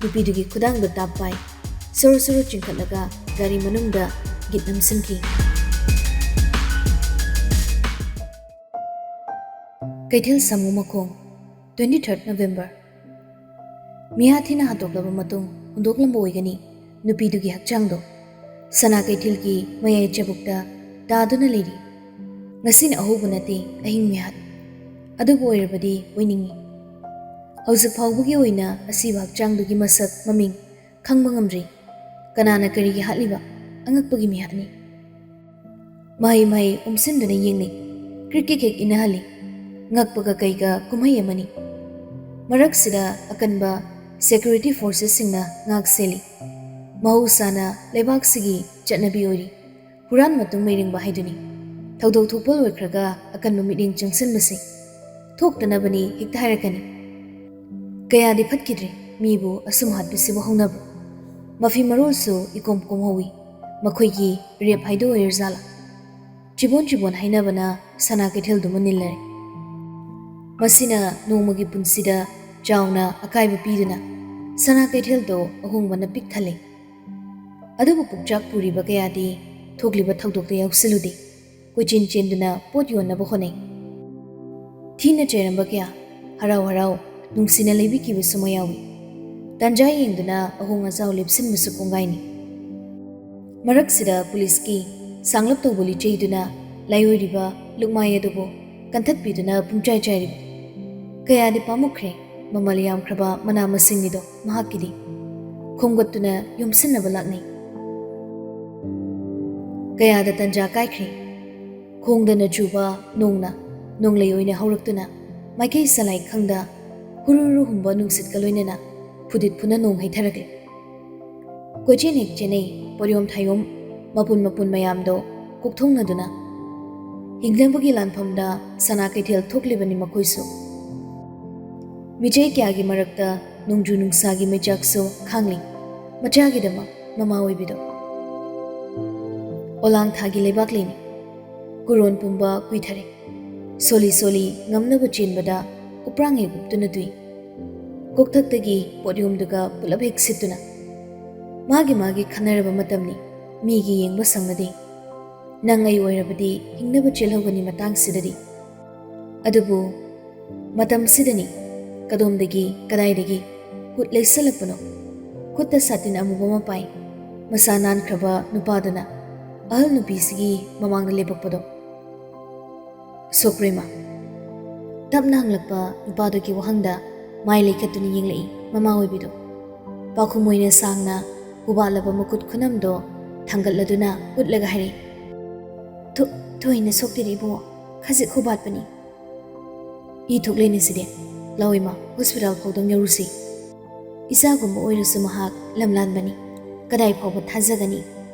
ꯅꯨꯄꯤꯗꯨꯒꯤ ꯈꯨꯗꯥꯡꯗꯣ ꯇꯥꯞ ꯄꯥꯏ꯫ ꯁꯣꯔꯣ ꯁꯣꯔꯣ ꯆꯤꯡꯈꯠꯂꯒ ꯒꯥꯔꯤ ꯃꯅꯨꯡꯗ ꯒꯤꯠ ꯅꯝꯁꯤꯟꯈꯤ꯫ ꯀꯩꯊꯦꯜ ꯁꯥꯃꯨ ꯃꯈꯣꯡ, twenty third November꯫ ꯃꯤꯍꯥ ꯊꯤꯅ ꯍꯥꯠꯇꯣꯛꯂꯕ ꯃꯇꯨꯡ ꯍꯨꯟꯗꯣꯛꯂꯝꯕ ꯑꯣꯏꯒꯅꯤ ꯅꯨꯄꯤꯗꯨꯒꯤ ꯍꯛꯆꯥꯡꯗꯣ꯫ ꯁꯅꯥ ꯀꯩꯊꯦꯜꯒꯤ ꯃꯌꯥꯏ ꯆꯕꯨꯛꯇ ꯇꯥꯗꯨꯅ ꯂꯩꯔꯤ꯫ ꯉꯁꯤꯅ ꯑꯍꯧꯕ ꯅꯠꯇꯦ ꯑꯍꯤꯡ ꯃꯤꯍꯥꯠ꯫ ꯑꯗꯨꯕꯨ ꯑꯣꯏꯔꯕꯗꯤ ꯑꯣꯏꯅꯤꯡꯏ꯫ ꯍꯧꯖꯤꯛ ꯐꯥꯎꯕꯒꯤ ꯑꯣꯏꯅ ꯑꯁꯤꯕ ꯍꯛꯆꯥꯡꯗꯨꯒꯤ ꯃꯁꯛ ꯃꯃꯤꯡ ꯈꯪꯕ ꯉꯝꯗ꯭ꯔꯤ꯫ ꯀꯅꯥꯅ ꯀꯔꯤꯒꯤ ꯍꯥꯠꯂꯤꯕ? ꯑꯉꯛꯄꯒꯤ ꯃꯤꯍꯥꯠꯅꯤ꯫ ꯃꯍꯩ ꯃꯍꯩ ꯎꯝꯁꯤꯟꯗꯨꯅ ꯌꯦꯡꯅꯩ꯫ ꯀ꯭ꯔꯤꯛ ꯀ꯭ꯔꯤꯛ ꯍꯦꯛ ꯏꯟꯅꯍꯜꯂꯤ꯫ ꯉꯛꯄꯒ ꯀꯩꯒ ꯀꯨꯝꯍꯩ ꯑꯃꯅꯤ꯫ ꯃꯔꯛꯁꯤꯗ ꯑꯀꯟꯕ security forcesꯁꯤꯡꯅ ꯉꯥꯛ ꯁꯦꯜꯂꯤ꯫ ꯃꯍꯧꯁꯥꯅ ꯂꯩꯕꯥꯛꯁꯤꯒꯤ ꯆꯠꯅꯕꯤ ꯑꯣꯏꯔꯤ꯫ ꯍꯨꯔꯥꯟ ꯃꯇꯨꯡ ꯃꯩꯔꯤꯡꯕ ꯍꯥꯏꯗꯨꯅꯤ꯫ ꯊꯧꯗꯣꯛ ꯊꯣꯛꯄ ꯂꯣꯏꯈ꯭ꯔꯒ ꯑꯀꯟꯕ ꯃꯤꯠꯌꯦꯡ ꯆꯪꯁꯤꯟꯕꯁꯤ ꯊꯣꯛꯇꯅꯕꯅꯤ ꯍꯦꯛꯇ ꯍꯥꯏꯔꯛꯀꯅꯤ꯫ ꯀꯌꯥꯗꯤ ꯐꯠꯈꯤꯗ꯭ꯔꯦ ꯃꯤꯕꯨ ꯑꯁꯨꯝ ꯍꯥꯠꯄꯁꯤꯕꯨ ꯍꯧꯅꯕ꯭ꯔꯣ? ꯃꯐꯤ ꯃꯔꯣꯜꯁꯨ ꯏꯀꯣꯝ ꯀꯣꯝꯍꯧꯏ꯫ ꯃꯈꯣꯏꯒꯤ rape ꯍꯥꯏꯗꯣ ꯑꯣꯏꯔꯖꯥꯠꯂꯥ? ꯆꯤꯕꯣꯟ ꯆꯤꯕꯣꯟ ꯍꯥꯏꯅꯕꯅ ꯁꯅꯥ ꯀꯩꯊꯦꯜꯗꯨꯃ ꯅꯤꯜꯂꯔꯦ꯫ ꯃꯁꯤꯅ ꯅꯣꯡꯃꯒꯤ ꯄꯨꯟꯁꯤꯗ ꯆꯥꯎꯅ ꯑꯀꯥꯏꯕ ꯄꯤꯗꯨꯅ ꯁꯅꯥ ꯀꯩꯊꯦꯜꯗꯣ ꯑꯍꯣꯡꯕꯅ ꯄꯤꯛ ꯊꯜꯂꯦ꯫ ꯑꯗꯨꯕꯨ ꯄꯨꯛꯆꯥꯛ ꯄꯨꯔꯤꯕ ꯀꯌꯥꯗꯤ ꯊꯣꯛꯂꯤꯕ ꯊꯧꯗꯣꯛꯇ ꯌꯥꯎꯁꯤꯜꯂꯨꯗꯦ꯫ ꯀꯣꯏꯆꯦꯟ ꯆꯦꯟꯗꯨꯅ ꯄꯣꯠ ꯌꯣꯟꯅꯕ ꯍꯣꯠꯅꯩ꯫ ꯊꯤꯅ ꯆꯩꯔꯝꯕ ꯀꯌꯥ ꯍꯔꯥꯎ ꯍꯔꯥꯎ ꯅꯨꯡꯁꯤꯅ ꯂꯩꯕꯤꯈꯤꯕꯁꯨ ꯃꯌꯥꯎꯏ꯫ ꯇꯥꯟꯖꯥ ꯌꯦꯡꯗꯨꯅ ꯑꯍꯣꯡ ꯑꯆꯥꯎ ꯂꯦꯞꯁꯤꯟꯕꯁꯨ ꯀꯣꯡꯒꯥꯏꯅꯤ꯫ ꯃꯔꯛꯁꯤꯗ ꯄꯨꯂꯤꯁꯀꯤ ꯁꯥꯡꯂꯞ ꯇꯧꯕ ꯂꯤꯆꯩꯗꯨꯅ ꯂꯥꯏꯑꯣꯏꯔꯤꯕ ꯂꯨꯛꯃꯥꯏ ꯑꯗꯨꯕꯨ ꯀꯟꯊꯠꯄꯤꯗꯨꯅ ꯄꯨꯡꯆꯥꯏ ꯆꯥꯏꯔꯤꯕ꯫ ꯀꯌꯥꯗꯤ ꯄꯥꯝꯃꯨꯈ꯭ꯔꯦ꯫ ꯃꯃꯜ ꯌꯥꯝꯈ꯭ꯔꯕ ꯃꯅꯥ ꯃꯁꯤꯡꯅꯤꯗꯣ ꯃꯍꯥꯛꯀꯤꯗꯤ꯫ ꯈꯣꯝꯒꯠꯇꯨꯅ ꯌꯣꯝꯁꯤꯟꯅꯕ ꯂꯥꯛꯅꯩ꯫ ꯀꯌꯥꯗ ꯇꯟꯖꯥ ꯀꯥꯏꯈ꯭ꯔꯦ꯫ ꯈꯣꯡꯗꯅ ꯆꯨꯕ ꯅꯣꯡꯅ ꯅꯣꯡꯂꯩ ꯑꯣꯏꯅ ꯍꯧꯔꯛꯇꯨꯅ ꯃꯥꯏꯀꯩ ꯆꯂꯥꯏ ꯈꯪꯗ ꯍꯨꯔꯨ ꯍꯨꯔꯨ ꯍꯨꯝꯕ ꯅꯨꯡꯁꯤꯠꯀ ꯂꯣꯏꯅꯅ ꯐꯨꯗꯤꯠ ꯐꯨꯅ ꯅꯣꯡ ꯍꯩꯊꯔꯛꯂꯦ꯫ ꯀꯣꯏꯆꯦꯟ ꯍꯦꯛ ꯆꯦꯟꯅꯩ ꯄꯣꯠꯌꯣꯝ ꯊꯥꯌꯣꯝ ꯃꯄꯨꯟ ꯃꯄꯨꯟ ꯃꯌꯥꯝꯗꯣ ꯀꯣꯛꯊꯣꯡꯅꯗꯨꯅ꯫ ꯍꯤꯡꯅꯕꯒꯤ ꯂꯥꯟꯐꯝꯗ ꯁꯅꯥ ꯀꯩꯊꯦꯜ ꯊꯣꯛꯂꯤꯕꯅꯤ ꯃꯈꯣꯏꯁꯨ꯫ ꯃꯤꯆꯩ ꯀꯌꯥꯒꯤ ꯃꯔꯛꯇ ꯅꯣꯡꯖꯨ ꯅꯨꯡꯁꯥꯒꯤ ꯃꯩꯆꯥꯛꯁꯨ ꯈꯥꯡꯂꯤ꯫ ꯃꯆꯥꯒꯤꯗꯃꯛ ꯃꯃꯥ ꯑꯣꯏꯕꯤꯗꯣ꯫ ꯑꯣꯂꯥꯡ ꯊꯥꯒꯤ ꯂꯩꯕꯥꯛ ꯂꯩꯅꯤ꯫ ꯀꯨꯔꯣꯟ ꯄꯨꯝꯕ ꯀꯨꯏꯊꯔꯦ꯫ ꯁꯣꯂꯤ ꯁꯣꯂꯤ ꯉꯝꯅꯕ ꯆꯦꯟꯕꯗ ꯎꯄ꯭ꯔꯥꯡ ꯍꯦꯛ ꯎꯞꯇꯨꯅ ꯇꯨꯏ꯫ ꯀꯣꯛꯊꯛꯇꯒꯤ ꯄꯣꯠꯌꯣꯝꯗꯨꯒ ꯄꯨꯂꯞ ꯍꯦꯛ ꯁꯤꯠꯇꯨꯅ꯫ ꯃꯥꯒꯤ ꯃꯥꯒꯤ ꯈꯟꯅꯔꯕ ꯃꯇꯝꯅꯤ꯫ ꯃꯤꯒꯤ ꯌꯦꯡꯕ ꯁꯪꯅꯗꯦ꯫ ꯅꯪ ꯑꯩ ꯑꯣꯏꯔꯕꯗꯤ ꯍꯤꯡꯅꯕ ꯆꯦꯜꯍꯧꯒꯅꯤ ꯃꯇꯥꯡꯁꯤꯗꯗꯤ꯫ ꯑꯗꯨꯕꯨ ꯃꯇꯝꯁꯤꯗꯅꯤ ꯀꯗꯣꯝꯗꯒꯤ ꯀꯗꯥꯏꯗꯒꯤ ꯍꯨꯠ ꯂꯩꯁꯜꯂꯛꯄꯅꯣ? ꯈꯨꯠꯇ ꯁꯥꯇꯤꯟ ꯑꯃꯨꯕ ꯑꯃ ꯄꯥꯏ, ꯃꯁꯥ ꯅꯥꯟꯈ꯭ꯔꯕ ꯅꯨꯄꯥꯗꯨꯅ ꯑꯍꯜ ꯅꯨꯄꯤꯁꯤꯒꯤ ꯃꯃꯥꯡꯗ ꯂꯦꯞꯄꯛꯄꯗꯣ꯫ ꯁꯣꯀ꯭ꯔꯤꯃ꯫ ꯇꯞꯅ ꯍꯪꯂꯛꯄ ꯅꯨꯄꯥꯗꯨꯒꯤ ꯋꯥꯍꯪꯗ ꯃꯥꯏ ꯂꯩꯈꯠꯇꯨꯅ ꯌꯦꯡꯂꯛꯏ ꯃꯃꯥ ꯑꯣꯏꯕꯤꯗꯣ꯫ ꯄꯥꯈꯨꯝ ꯑꯣꯏꯅ ꯁꯥꯡꯅ ꯍꯨꯕꯥꯠꯂꯕ ꯃꯈꯨꯠ ꯈꯨꯅꯝꯗꯣ ꯊꯥꯡꯒꯠꯂꯗꯨꯅ ꯎꯠꯂꯒ ꯍꯥꯏꯔꯛꯏ, "ꯊꯣ-, ꯊꯣꯏꯅ ꯁꯣꯛꯇꯦꯗ ꯏꯕꯨꯡꯉꯣ, ꯈꯖꯤꯛ ꯍꯨꯕꯥꯠꯄꯅꯤ꯫ ꯏ ꯊꯣꯛꯂꯦꯅꯦ ꯁꯤꯗꯤ꯫ ꯂꯥꯛꯑꯣ ꯏꯃꯥ, ꯍꯣꯁꯄꯤꯇꯥꯜ ꯐꯥꯎꯗꯪ ꯌꯧꯔꯨꯁꯤ꯫ ꯏꯆꯥꯒꯨꯝꯕ ꯑꯣꯏꯔꯁꯨ ꯃꯍꯥꯛ ꯂꯝꯂꯥꯟꯕꯅꯤ꯫ ꯀꯗꯥꯏ ꯐꯥꯎꯕ ꯊꯥꯖꯒꯅꯤ?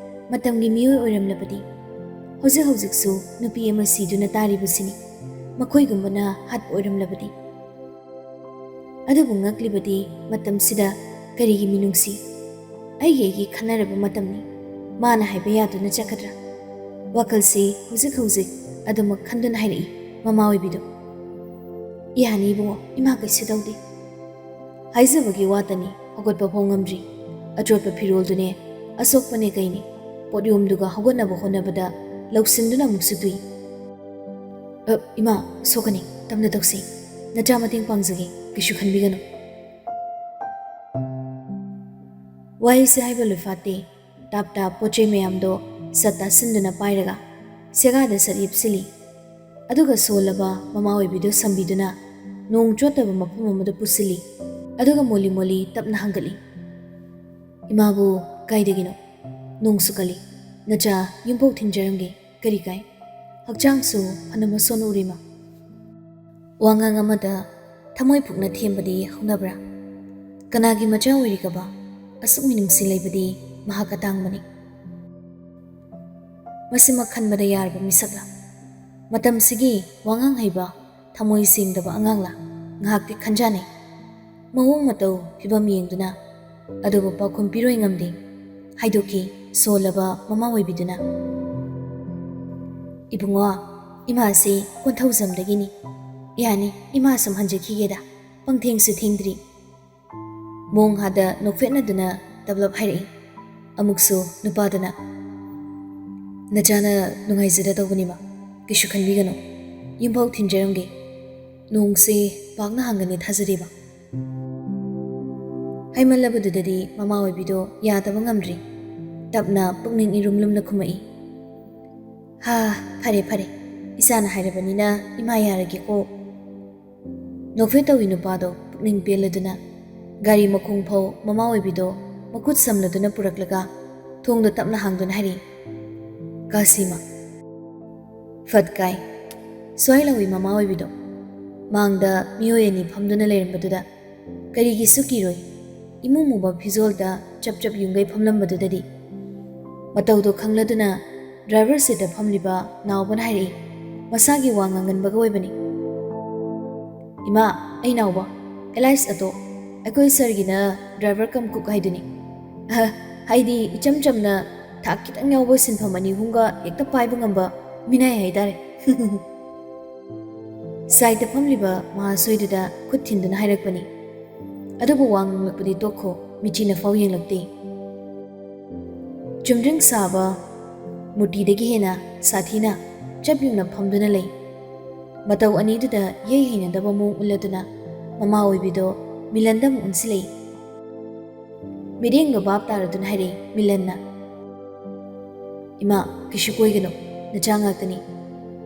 ꯃꯇꯝꯒꯤ ꯃꯤꯑꯣꯏ ꯑꯣꯏꯔꯝꯂꯕꯗꯤ꯫ ꯍꯧꯖꯤꯛ ꯍꯧꯖꯤꯛꯁꯨ ꯅꯨꯄꯤ ꯑꯃ ꯁꯤꯗꯨꯅ ꯇꯥꯔꯤꯕꯁꯤꯅꯤ꯫ ꯃꯈꯣꯏꯒꯨꯝꯕꯅ ꯍꯥꯠꯄ ꯑꯣꯏꯔꯝꯂꯕꯗꯤ꯫" ꯑꯗꯨꯕꯨ ꯉꯛꯂꯤꯕꯗꯤ ꯃꯇꯝꯁꯤꯗ ꯀꯔꯤꯒꯤ ꯃꯤꯅꯨꯡꯁꯤ? ꯑꯩꯒꯤ ꯑꯩꯒꯤ ꯈꯟꯅꯔꯕ ꯃꯇꯝꯅꯤ꯫ ꯃꯥꯅ ꯍꯥꯏꯕ ꯌꯥꯗꯨꯅ ꯆꯠꯀꯗ꯭ꯔꯥ? ꯋꯥꯈꯜꯁꯤ ꯍꯧꯖꯤꯛ ꯍꯧꯖꯤꯛ ꯑꯗꯨꯃꯛ ꯈꯟꯗꯨꯅ ꯍꯥꯏꯔꯛꯏ ꯃꯃꯥ ꯑꯣꯏꯕꯤꯗꯨ꯫ "ꯌꯥꯅꯤ ꯏꯕꯨꯡꯉꯣ, ꯏꯃꯥ ꯀꯩꯁꯨ ꯇꯧꯗꯦ꯫ ꯍꯥꯏꯖꯕꯒꯤ ꯋꯥꯇꯅꯤ, ꯍꯧꯒꯠꯄ ꯐꯥꯎ ꯉꯝꯗ꯭ꯔꯤ꯫ ꯑꯆꯣꯠꯄ ꯐꯤꯔꯣꯜꯗꯨꯅꯦ, ꯑꯁꯣꯛꯄꯅꯦ ꯀꯩꯅꯤ, ꯄꯣꯠꯌꯣꯝꯗꯨꯒ ꯍꯧꯒꯠꯅꯕ ꯍꯣꯠꯅꯕꯗ ꯂꯧꯁꯤꯟꯗꯨꯅ ꯑꯃꯨꯛꯁꯨ ꯇꯨꯏ꯫ "ꯑ, ꯏꯃꯥ, ꯁꯣꯛꯀꯅꯤ, ꯇꯞꯅ ꯇꯧꯁꯤ꯫ ꯅꯆꯥ ꯃꯇꯦꯡ ꯄꯥꯡꯖꯒꯦ, ꯀꯩꯁꯨ ꯈꯟꯕꯤꯒꯅꯨ꯫" ꯋꯥꯍꯩꯁꯦ ꯍꯥꯏꯕ ꯂꯣꯏꯐꯥꯠꯇꯦ꯫ ꯇꯥꯞ ꯇꯥꯞ ꯄꯣꯠ ꯆꯩ ꯃꯌꯥꯝꯗꯣ ꯁꯠ ꯇꯥꯁꯤꯟꯗꯨꯅ ꯄꯥꯏꯔꯒ ꯁꯦꯒꯥꯗ ꯁꯠ ꯌꯦꯞꯁꯤꯜꯂꯤ꯫ ꯑꯗꯨꯒ ꯁꯣꯜꯂꯕ ꯃꯃꯥ ꯑꯣꯏꯕꯤꯗꯨ ꯁꯝꯕꯤꯗꯨꯅ ꯅꯣꯡ ꯆꯣꯠꯇꯕ ꯃꯐꯝ ꯑꯃꯗ ꯄꯨꯁꯤꯜꯂꯤ꯫ ꯑꯗꯨꯒ ꯃꯣꯂꯤ ꯃꯣꯂꯤ ꯇꯞꯅ ꯍꯪꯒꯠꯂꯤ꯫ "ꯏꯃꯥꯕꯨ ꯀꯥꯏꯗꯒꯤꯅꯣ? ꯅꯣꯡꯁꯨ ꯀꯜꯂꯤ꯫ ꯅꯆꯥ ꯌꯨꯝꯐꯥꯎ ꯊꯤꯟꯖꯔꯝꯒꯦ꯫ ꯀꯔꯤ ꯀꯥꯏ? ꯍꯛꯆꯥꯡꯁꯨ ꯐꯅ ꯃꯁꯣꯟ ꯎꯔꯤꯃ꯫" ꯋꯥꯉꯥꯡ ꯑꯃꯗ ꯊꯃꯣꯏ ꯄꯨꯛꯅ ꯊꯦꯝꯕꯗꯤ ꯍꯧꯅꯕ꯭ꯔꯥ? ꯀꯅꯥꯒꯤ ꯃꯆꯥ ꯑꯣꯏꯔꯤꯒꯕ? ꯑꯁꯨꯛ ꯃꯤꯅꯨꯡꯁꯤ ꯂꯩꯕꯗꯤ ꯃꯍꯥꯛ ꯑꯇꯥꯡꯕꯅꯤ꯫ ꯃꯁꯤꯃꯛ ꯈꯟꯕꯗ ꯌꯥꯔꯕ ꯃꯤꯁꯛꯂꯥ? ꯃꯇꯝꯁꯤꯒꯤ ꯋꯥꯉꯥꯡ ꯍꯩꯕ, ꯊꯃꯣꯏ ꯁꯦꯡꯗꯕ ꯑꯉꯥꯡꯂꯥ? ꯉꯥꯏꯍꯥꯛꯇꯤ ꯈꯟꯖꯥꯅꯩ꯫ ꯃꯑꯣꯡ ꯃꯇꯧ, ꯐꯤꯕꯝ ꯌꯦꯡꯗꯨꯅ, ꯑꯗꯨꯕꯨ ꯄꯥꯎꯈꯨꯝ ꯄꯤꯔꯣꯏ ꯉꯝꯗꯦ꯫ ꯍꯥꯏꯗꯣꯛꯈꯤ ꯁꯣꯜꯂꯕ ꯃꯃꯥ ꯑꯣꯏꯕꯤꯗꯨꯅ꯫ "ꯏꯕꯨꯡꯉꯣ, ꯏꯃꯥꯁꯤ ꯀꯣꯟꯊꯧꯖꯝꯗꯒꯤꯅꯤ꯫ ꯌꯥꯅꯤ, ꯏꯃꯥ ꯁꯨꯝ ꯍꯟꯖꯈꯤꯒꯦꯗ, ꯄꯪꯊꯦꯡꯁꯨ ꯊꯦꯡꯗ꯭ꯔꯤ꯫" ꯃꯣꯡ ꯍꯥꯗ ꯅꯣꯛꯐꯦꯠꯅꯗꯨꯅ ꯇꯞꯂꯞ ꯍꯥꯏꯔꯛꯏ꯫ ꯑꯃꯨꯛꯁꯨ ꯅꯨꯄꯥꯗꯨꯅ, "ꯅꯆꯥꯅ ꯅꯨꯡꯉꯥꯏꯖꯗ ꯇꯧꯕꯅꯤꯕ, ꯀꯩꯁꯨ ꯈꯟꯕꯤꯒꯅꯨ꯫ ꯌꯨꯝꯐꯥꯎ ꯊꯤꯟꯖꯔꯝꯒꯦ꯫ ꯅꯣꯡꯁꯦ ꯄꯥꯛꯅ ꯍꯥꯡꯒꯅꯤ ꯊꯥꯖꯗꯦꯕ꯫" ꯍꯥꯏꯃꯜꯂꯕꯗꯨꯗꯗꯤ ꯃꯃꯥ ꯑꯣꯏꯕꯤꯗꯣ ꯌꯥꯗꯕ ꯉꯝꯗ꯭ꯔꯤ꯫ ꯇꯞꯅ ꯄꯨꯛꯅꯤꯡ ꯏꯔꯨꯝ ꯂꯨꯝꯅ ꯈꯨꯝꯃꯛꯏ꯫ "ꯍꯥ, ꯐꯔꯦ, ꯐꯔꯦ꯫ ꯏꯆꯥꯅ ꯍꯥꯏꯔꯕꯅꯤꯅ ꯏꯃꯥ ꯌꯥꯔꯒꯦꯀꯣ꯫" ꯅꯣꯛꯐꯦꯠ ꯇꯧꯏ ꯅꯨꯄꯥꯗꯣ ꯄꯨꯛꯅꯤꯡ ꯄꯦꯜꯂꯗꯨꯅ ꯒꯥꯔꯤ ꯃꯈꯣꯡ ꯐꯥꯎ ꯃꯃꯥ ꯑꯣꯏꯕꯤꯗꯣ ꯃꯈꯨꯠ ꯁꯝꯂꯗꯨꯅ ꯄꯨꯔꯛꯂꯒ ꯊꯣꯡꯗꯣ ꯇꯞꯅ ꯍꯥꯡꯗꯨꯅ ꯍꯥꯏꯔꯛꯏ, "ꯀꯥꯁꯤꯃ꯫" ꯐꯠ ꯀꯥꯏ꯫ ꯁ꯭ꯋꯥꯏ ꯂꯧꯏ ꯃꯃꯥ ꯑꯣꯏꯕꯤꯗꯣ꯫ ꯃꯥꯡꯗ ꯃꯤꯑꯣꯏ ꯑꯅꯤ ꯐꯝꯗꯨꯅ ꯂꯩꯔꯝꯕꯗꯨꯗ ꯀꯔꯤꯒꯤꯁꯨ ꯀꯤꯔꯣꯏ꯫ ꯏꯃꯨ ꯃꯨꯕ ꯐꯤꯖꯣꯜꯗ ꯆꯞ ꯆꯞ ꯌꯨꯡꯒꯩ ꯐꯝꯂꯝꯕꯗꯨꯗꯗꯤ꯫ ꯃꯇꯧꯗꯣ ꯈꯪꯂꯗꯨꯅ ꯗ꯭ꯔꯥꯏꯚꯔ ꯁꯤꯠꯇ ꯐꯝꯂꯤꯕ ꯅꯥꯎꯕꯅ ꯍꯥꯏꯔꯛꯏ, ꯃꯁꯥꯒꯤ ꯋꯥ ꯉꯥꯡꯒꯟꯕꯒ ꯑꯣꯏꯕꯅꯤ꯫ "ꯏꯃꯥ, ꯑꯩ ꯅꯥꯎꯕ, ꯑꯦꯂꯥꯏꯁ ꯑꯇꯣ, ꯑꯩꯈꯣꯏ ꯁꯥꯔꯒꯤꯅ ꯗ꯭ꯔꯥꯏꯚꯔ ꯀꯝ ꯀꯨꯛ ꯍꯥꯏꯗꯨꯅꯤ꯫ ꯑꯍ, ꯍꯥꯏꯗꯤ ꯏꯆꯝ ꯆꯝꯅ ꯊꯥꯛ ꯈꯤꯇꯪ ꯌꯥꯎꯕ ꯁꯤꯟꯐꯝ ꯑꯅꯤ ꯑꯍꯨꯝꯒ ꯍꯦꯛꯇ ꯄꯥꯏꯕ ꯉꯝꯕ ꯃꯤꯅꯥꯏ ꯍꯥꯏꯇꯥꯔꯦ꯫" ꯁꯥꯏꯠꯇ ꯐꯝꯂꯤꯕ ꯃꯍꯥꯁꯣꯏꯗꯨꯗ ꯈꯨꯠ ꯊꯤꯟꯗꯨꯅ ꯍꯥꯏꯔꯛꯄꯅꯤ꯫ ꯑꯗꯨꯕꯨ ꯋꯥ ꯉꯥꯡꯂꯛꯄꯗꯤ ꯇꯣꯛꯈꯣ, ꯃꯤꯆꯤꯅ ꯐꯥꯎ ꯌꯦꯡꯂꯛꯇꯦ꯫ ꯆꯨꯝꯗ꯭ꯔꯤꯡ ꯁꯥꯕ ꯃꯨꯔꯇꯤꯗꯒꯤ ꯍꯦꯟꯅ ꯁꯥꯊꯤꯅ ꯆꯞ ꯌꯨꯡꯅ ꯐꯝꯗꯨꯅ ꯂꯩ꯫ ꯃꯇꯧ ꯑꯅꯤꯗꯨꯗ ꯏꯍꯩ ꯍꯩꯅꯗꯕ ꯃꯑꯣꯡ ꯎꯠꯂꯗꯨꯅ ꯃꯃꯥ ꯑꯣꯏꯕꯤꯗꯣ ꯃꯤꯂꯟꯗ ꯑꯃꯨꯛ ꯑꯣꯟꯁꯤꯜꯂꯛꯏ꯫ ꯃꯤꯠꯌꯦꯡꯗꯣ ꯚꯥꯞ ꯇꯥꯔꯗꯨꯅ ꯍꯥꯏꯔꯛꯏ ꯃꯤꯂꯟꯅ, "ꯏꯃꯥ, ꯀꯩꯁꯨ ꯀꯣꯏꯒꯅꯨ, ꯅꯆꯥ ꯉꯥꯛꯇꯅꯤ꯫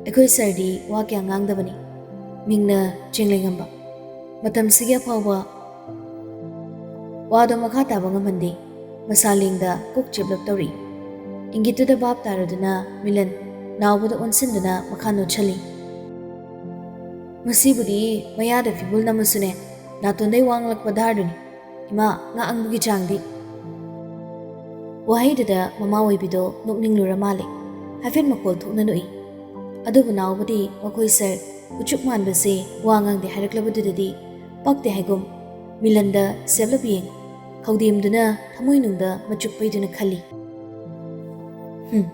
ꯑꯩꯈꯣꯏ ꯁꯥꯔꯗꯤ ꯋꯥ ꯀꯌꯥ ꯉꯥꯡꯗꯕꯅꯤ, ꯃꯤꯡꯅ ꯆꯦꯡꯂꯩꯉꯝꯕ꯫ ꯃꯇꯝꯁꯤꯒꯤ ꯑꯐꯥꯎꯕ ꯋꯥꯗꯣ ꯃꯈꯥ ꯇꯥꯕ ꯉꯝꯍꯟꯗꯦ꯫ ꯃꯁꯥ ꯂꯦꯡꯗ ꯀꯣꯛ ꯆꯦꯞꯂꯞ ꯇꯧꯔꯛꯏ꯫" ꯏꯪꯒꯤꯠꯇꯨꯗ ꯚꯥꯞ ꯇꯥꯔꯗꯨꯅ ꯃꯤꯂꯟ ꯅꯥꯎꯕꯗ ꯑꯣꯟꯁꯤꯟꯗꯨꯅ ꯃꯈꯥ ꯅꯣꯠꯁꯜꯂꯤ꯫ "ꯃꯁꯤꯕꯨꯗꯤ ꯃꯌꯥꯗ ꯐꯤꯕꯨꯜ ꯅꯝꯃꯁꯨꯅꯦ, ꯅꯥꯇꯣꯟꯗꯩ ꯋꯥꯡꯂꯛꯄ ꯙꯥꯔꯗꯨꯅꯤ꯫ ꯏꯃꯥ, ꯉꯥꯡꯕꯒꯤ ꯆꯥꯡꯗꯤ!" ꯋꯥꯍꯩꯗꯨꯗ ꯃꯃꯥ ꯑꯣꯏꯕꯤꯗꯣ ꯅꯣꯛꯅꯤꯡꯂꯨꯔ ꯃꯥꯜꯂꯦ꯫ ꯍꯥꯏꯐꯦꯠ ꯃꯈꯣꯜ ꯊꯣꯛꯅ ꯅꯣꯛꯏ꯫ ꯑꯗꯨꯕꯨ ꯅꯥꯎꯕꯗꯤ ꯃꯈꯣꯏ ꯁꯥꯔ ꯎꯆꯨꯛ ꯃꯥꯟꯕꯁꯦ ꯋꯥ ꯉꯥꯡꯗꯦ ꯍꯥꯏꯔꯛꯂꯕꯗꯨꯗꯗꯤ ꯄꯛꯇꯦ ꯍꯥꯏꯒꯨꯝ ꯃꯤꯂꯟꯗ ꯁꯦꯞꯂꯞ ꯌꯦꯡ, ꯈꯧꯗꯦꯝꯗꯨꯅ ꯊꯃꯣꯏꯅꯨꯡꯗ ꯃꯆꯨꯛ ꯄꯩꯗꯨꯅ ꯈꯜꯂꯤ꯫ "ꯍꯨꯝ,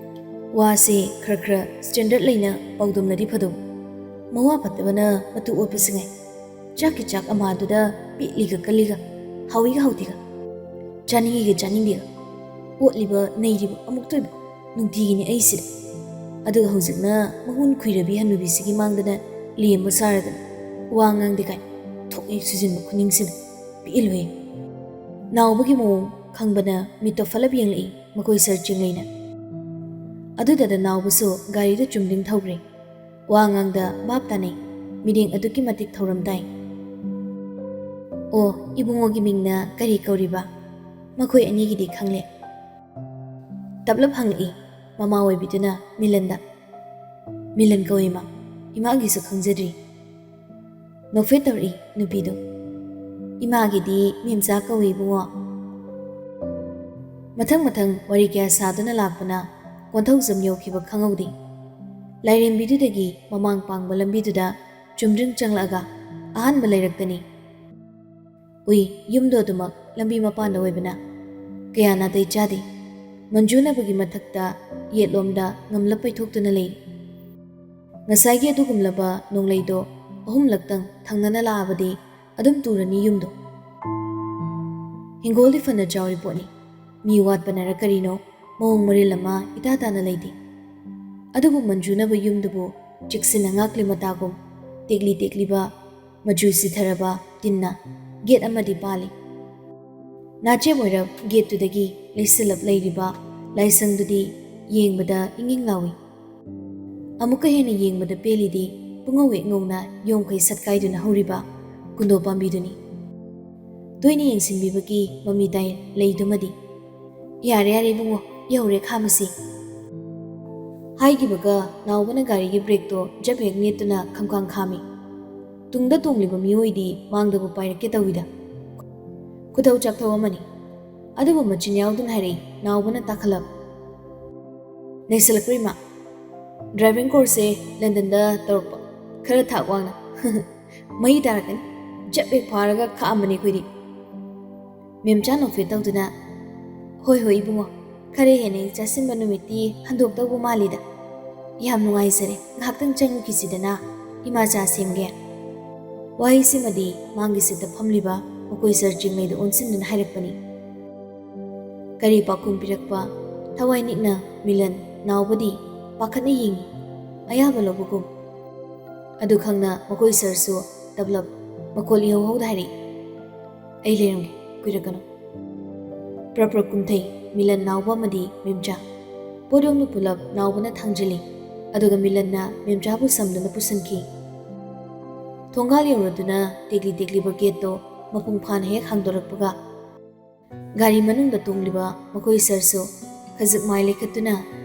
ꯋꯥꯁꯦ ꯈꯔ ꯈꯔ ꯁ꯭ꯇꯦꯟꯗꯔꯗ ꯂꯩꯅ ꯄꯥꯎꯗꯝꯂꯗꯤ ꯐꯗꯧꯕ꯫ ꯃꯋꯥ ꯐꯠꯇꯕꯅ ꯃꯇꯨ ꯑꯣꯠꯄꯁꯤꯉꯥꯏ꯫ ꯆꯥꯛꯀꯤ ꯆꯥꯛ ꯑꯃꯥꯗꯨꯗ ꯄꯤꯛꯂꯤꯒ ꯀꯜꯂꯤꯒ, ꯍꯥꯎꯏꯒ ꯍꯥꯎꯇꯦꯒ, ꯆꯥꯅꯤꯡꯉꯤꯒ ꯆꯥꯅꯤꯡꯗꯦꯒ, ꯑꯣꯠꯂꯤꯕ ꯅꯩꯔꯤꯕ ꯑꯃꯨꯛꯇꯣꯏꯕ ꯅꯨꯡꯇꯤꯒꯤꯅꯤ ꯑꯩꯁꯤꯗ꯫ ꯑꯗꯨꯒ ꯍꯧꯖꯤꯛꯅ ꯃꯍꯨꯟ ꯈꯨꯏꯔꯕꯤ ꯍꯟꯅꯨꯕꯤꯁꯤꯒꯤ ꯃꯥꯡꯗꯅ ꯂꯦꯝꯕ ꯁꯥꯔꯗꯅ ꯋꯥ ꯉꯥꯡꯗꯦ ꯀꯥꯏꯅ ꯊꯣꯛ ꯍꯦꯛ ꯁꯨꯖꯤꯟꯕ ꯈꯨꯅꯤꯡꯁꯤꯅ ꯄꯦꯜꯂꯣꯏ꯫" ꯅꯥꯎꯕꯒꯤ ꯃꯑꯣꯡ ꯈꯪꯕꯅ ꯃꯤꯠꯇꯣ ꯐꯠꯂꯞ ꯌꯦꯡꯂꯛꯏ ꯃꯈꯣꯏ ꯁꯥꯔ ꯆꯤꯡꯂꯩꯅ꯫ ꯑꯗꯨꯗꯗ ꯅꯥꯎꯕꯁꯨ ꯒꯥꯔꯤꯗꯨ ꯆꯨꯝꯗ꯭ꯔꯤꯡ ꯊꯧꯈ꯭ꯔꯦ꯫ ꯋꯥ ꯉꯥꯡꯗ ꯚꯥꯞ ꯇꯥꯅꯩ꯫ ꯃꯤꯠꯌꯦꯡ ꯑꯗꯨꯛꯀꯤ ꯃꯇꯤꯛ ꯊꯧꯔꯝ ꯇꯥꯏ꯫ "ꯑꯣ, ꯏꯕꯨꯡꯉꯣꯒꯤ ꯃꯤꯡꯅ ꯀꯔꯤ ꯀꯧꯔꯤꯕ? ꯃꯈꯣꯏ ꯑꯅꯤꯒꯤꯗꯤ ꯈꯪꯂꯦ꯫" ꯇꯞꯂꯞ ꯍꯪꯂꯛꯏ ꯃꯃꯥ ꯑꯣꯏꯕꯤꯗꯨꯅ ꯃꯤꯂꯟꯗ꯫ "ꯃꯤꯂꯟ ꯀꯧꯏ, ꯏꯃꯥ꯫ ꯏꯃꯥꯒꯤꯁꯨ ꯈꯪꯖꯗ꯭ꯔꯤ꯫" ꯅꯣꯛꯐꯦꯠ ꯇꯧꯔꯛꯏ ꯅꯨꯄꯤꯗꯨ꯫ "ꯏꯃꯥꯒꯤꯗꯤ ꯃꯦꯝꯆꯥ ꯀꯧꯏ ꯏꯕꯨꯡꯉꯣ꯫" ꯃꯊꯪ ꯃꯊꯪ ꯋꯥꯔꯤ ꯀꯌꯥ ꯁꯥꯗꯨꯅ ꯂꯥꯛꯄꯅ ꯀꯣꯟꯊꯧꯖꯝ ꯌꯧꯈꯤꯕ ꯈꯪꯍꯧꯗꯦ꯫ ꯂꯥꯏꯔꯦꯝꯕꯤꯗꯨꯗꯒꯤ ꯃꯃꯥꯡ ꯄꯥꯡꯕ ꯂꯝꯕꯤꯗꯨꯗ ꯆꯨꯝꯗ꯭ꯔꯤꯡ ꯆꯪꯂꯛꯑꯒ ꯑꯍꯥꯟꯕ ꯂꯩꯔꯛꯇꯅꯤ꯫ ꯎꯏ, ꯌꯨꯝꯗꯣ ꯑꯗꯨꯃꯛ ꯂꯝꯕꯤ ꯃꯄꯥꯟꯗ ꯑꯣꯏꯕꯅ ꯀꯌꯥ ꯅꯥꯇꯩ ꯆꯥꯗꯦ꯫ ꯃꯟꯖꯨꯅꯕꯒꯤ ꯃꯊꯛꯇ ꯌꯦꯠꯂꯣꯝꯗ ꯉꯝꯂꯞ ꯄꯩꯊꯣꯛꯇꯨꯅ ꯂꯩꯔꯤ꯫ ꯉꯁꯥꯏꯒꯤ ꯑꯗꯨꯒꯨꯝꯂꯕ ꯅꯣꯡꯂꯩꯗꯣ ꯑꯍꯨꯝꯂꯛꯇꯪ ꯊꯪꯅꯅ ꯂꯥꯛꯑꯕꯗꯤ ꯑꯗꯨꯝ ꯇꯨꯔꯅꯤ ꯌꯨꯝꯗꯣ꯫ ꯍꯤꯡꯒꯣꯜꯗꯤ ꯐꯅ ꯆꯥꯎꯔꯤ ꯄꯣꯠꯅꯤ꯫ ꯃꯤ ꯋꯥꯠꯄꯅꯔ ꯀꯔꯤꯅꯣ, ꯃꯑꯣꯡ ꯃꯔꯤꯜ ꯑꯃ ꯏꯇꯥ ꯇꯥꯅ ꯂꯩꯇꯦ꯫ ꯑꯗꯨꯕꯨ ꯃꯟꯖꯨꯅꯕ ꯌꯨꯝꯗꯨꯕꯨ ꯆꯦꯛꯁꯤꯟꯅ ꯉꯥꯛꯂꯤ ꯃꯇꯥꯒꯨꯝ ꯇꯦꯛꯂꯤ ꯇꯦꯛꯂꯤꯕ, ꯃꯆꯨ ꯁꯤꯊꯔꯕ ꯇꯤꯟꯅ ꯒꯦꯠ ꯑꯃꯗꯤ ꯄꯥꯜꯂꯤ꯫ ꯅꯥꯆꯦꯞ ꯑꯣꯏꯔꯞ ꯒꯦꯠꯇꯨꯗꯒꯤ ꯂꯩꯁꯤꯜꯂꯞ ꯂꯩꯔꯤꯕ ꯂꯥꯏꯁꯪꯗꯨꯗꯤ ꯌꯦꯡꯕꯗ ꯏꯪ ꯏꯪ ꯂꯥꯎꯏ꯫ ꯑꯃꯨꯛꯀ ꯍꯦꯟꯅ ꯌꯦꯡꯕꯗ ꯄꯦꯜꯂꯤꯗꯤ ꯄꯨꯡꯉꯧ ꯍꯦꯛ ꯉꯧꯅ ꯌꯣꯝꯈꯩ ꯁꯠꯀꯥꯏꯗꯨꯅ ꯍꯧꯔꯤꯕ ꯀꯨꯟꯗꯣ ꯄꯥꯝꯕꯤꯗꯨꯅꯤ꯫ ꯇꯣꯏꯅ ꯌꯦꯡꯁꯤꯟꯕꯤꯕꯒꯤ ꯃꯃꯤ ꯇꯥꯏ ꯂꯩꯗꯨꯃꯗꯤ꯫ "ꯌꯥꯔꯦ, ꯌꯥꯔꯦ ꯏꯕꯨꯡꯉꯣ, ꯌꯧꯔꯦ, ꯈꯥꯝꯃꯁꯤ," ꯍꯥꯏꯈꯤꯕꯒ ꯅꯥꯎꯕꯅ ꯒꯥꯔꯤꯒꯤ ꯕ꯭ꯔꯦꯛꯇꯣ ꯖꯞ ꯍꯦꯛ ꯅꯦꯠꯇꯨꯅ ꯈꯝꯈꯥꯡ ꯈꯥꯝꯃꯤ꯫ ꯇꯨꯡꯗ ꯇꯣꯡꯂꯤꯕ ꯃꯤꯑꯣꯏꯗꯤ ꯃꯥꯡꯗꯕꯨ ꯄꯥꯏꯔꯛꯀꯦ ꯇꯧꯏꯗ꯫ ꯈꯨꯊꯧ ꯆꯥꯛꯊꯧ ꯑꯃꯅꯤ꯫ ꯑꯗꯨꯕꯨ ꯃꯆꯤꯟ ꯌꯥꯎꯗꯨꯅ ꯍꯥꯏꯔꯛꯏ ꯅꯥꯎꯕꯅ ꯇꯥꯈꯠꯂꯞ꯫ "ꯅꯩꯁꯜꯂꯛꯄ꯭ꯔꯣ ꯏꯃꯥ? ꯗ꯭ꯔꯥꯏꯚꯤꯡ ꯀꯣꯔꯁꯁꯦ ꯂꯟꯗꯟꯗ ꯇꯧꯔꯛꯄ, ꯈꯔ ꯊꯥꯛ ꯋꯥꯡꯅ꯫ ꯃꯩ ꯇꯥꯔꯛꯀꯅꯤ꯫ ꯖꯞ ꯍꯦꯛ ꯐꯥꯔꯒ ꯈꯥꯛꯑꯝꯕꯅꯤ ꯑꯩꯈꯣꯏꯗꯤ꯫" ꯃꯦꯝꯆꯥ ꯅꯣꯛꯐꯦꯠ ꯇꯧꯗꯨꯅ, "ꯍꯣꯏ, ꯍꯣꯏ ꯏꯕꯨꯡꯉꯣ, ꯈꯔ ꯍꯦꯟꯅ ꯍꯦꯛ ꯆꯥꯁꯤꯟꯕ ꯅꯨꯃꯤꯠꯇꯤ ꯍꯟꯗꯣꯛꯇꯧꯕ ꯃꯥꯜꯂꯤꯗ꯫ ꯌꯥꯝ ꯅꯨꯡꯉꯥꯏꯖꯔꯦ, ꯉꯥꯏꯍꯥꯛꯇꯪ ꯆꯪꯉꯨꯈꯤꯁꯤꯗꯅ, ꯏꯃꯥ ꯆꯥ ꯁꯦꯝꯒꯦ꯫" ꯋꯥꯍꯩꯁꯤꯃꯗꯤ ꯃꯥꯡꯒꯤ ꯁꯤꯠꯇ ꯐꯝꯂꯤꯕ ꯃꯈꯣꯏ ꯁꯥꯔ ꯆꯤꯡꯂꯩꯗ ꯑꯣꯟꯁꯤꯟꯗꯨꯅ ꯍꯥꯏꯔꯛꯄꯅꯤ꯫ ꯀꯔꯤ ꯄꯥꯎꯈꯨꯝ ꯄꯤꯔꯛꯄ ꯊꯋꯥꯏ ꯅꯤꯛꯅ ꯃꯤꯂꯟ ꯅꯥꯎꯕꯗꯤ ꯄꯥꯈꯠꯅ ꯌꯦꯡꯏ, ꯑꯌꯥꯕ ꯂꯧꯕꯒꯨꯝ꯫ ꯑꯗꯨ ꯈꯪꯅ ꯃꯈꯣꯏ ꯁꯥꯔꯁꯨ ꯇꯞꯂꯞ ꯃꯈꯣꯜ ꯏꯍꯧ ꯍꯧꯗ ꯍꯥꯏꯔꯛꯏ, "ꯑꯩ ꯂꯩꯔꯝꯒꯦ, ꯀꯨꯏꯔꯛꯀꯅꯨ꯫" ꯄ꯭ꯔꯞ ꯄ꯭ꯔꯞ ꯀꯨꯝꯊꯩ ꯃꯤꯂꯟ ꯅꯥꯎꯕ ꯑꯃꯗꯤ ꯃꯦꯝꯆꯥ꯫ ꯄꯣꯠꯌꯣꯝꯗꯨ ꯄꯨꯂꯞ ꯅꯥꯎꯕꯅ ꯊꯥꯡꯖꯤꯜꯂꯤ, ꯑꯗꯨꯒ ꯃꯤꯂꯟꯅ ꯃꯦꯝꯆꯥꯕꯨ ꯁꯝꯗꯨꯅ ꯄꯨꯁꯤꯟꯈꯤ꯫ ꯊꯣꯡꯒꯥꯜ ꯌꯧꯔꯗꯨꯅ ꯇꯦꯛꯂꯤ ꯇꯦꯛꯂꯤꯕ ꯒꯦꯠꯇꯣ ꯃꯄꯨꯡ ꯐꯥꯅ ꯍꯦꯛ ꯍꯥꯡꯗꯣꯔꯛꯄꯒ, ꯒꯥꯔꯤ ꯃꯅꯨꯡꯗ ꯇꯣꯡꯂꯤꯕ ꯃꯈꯣꯏ ꯁꯥꯔꯁꯨ ꯈꯖꯤꯛ ꯃꯥꯏ ꯂꯩꯈꯠꯇꯨꯅ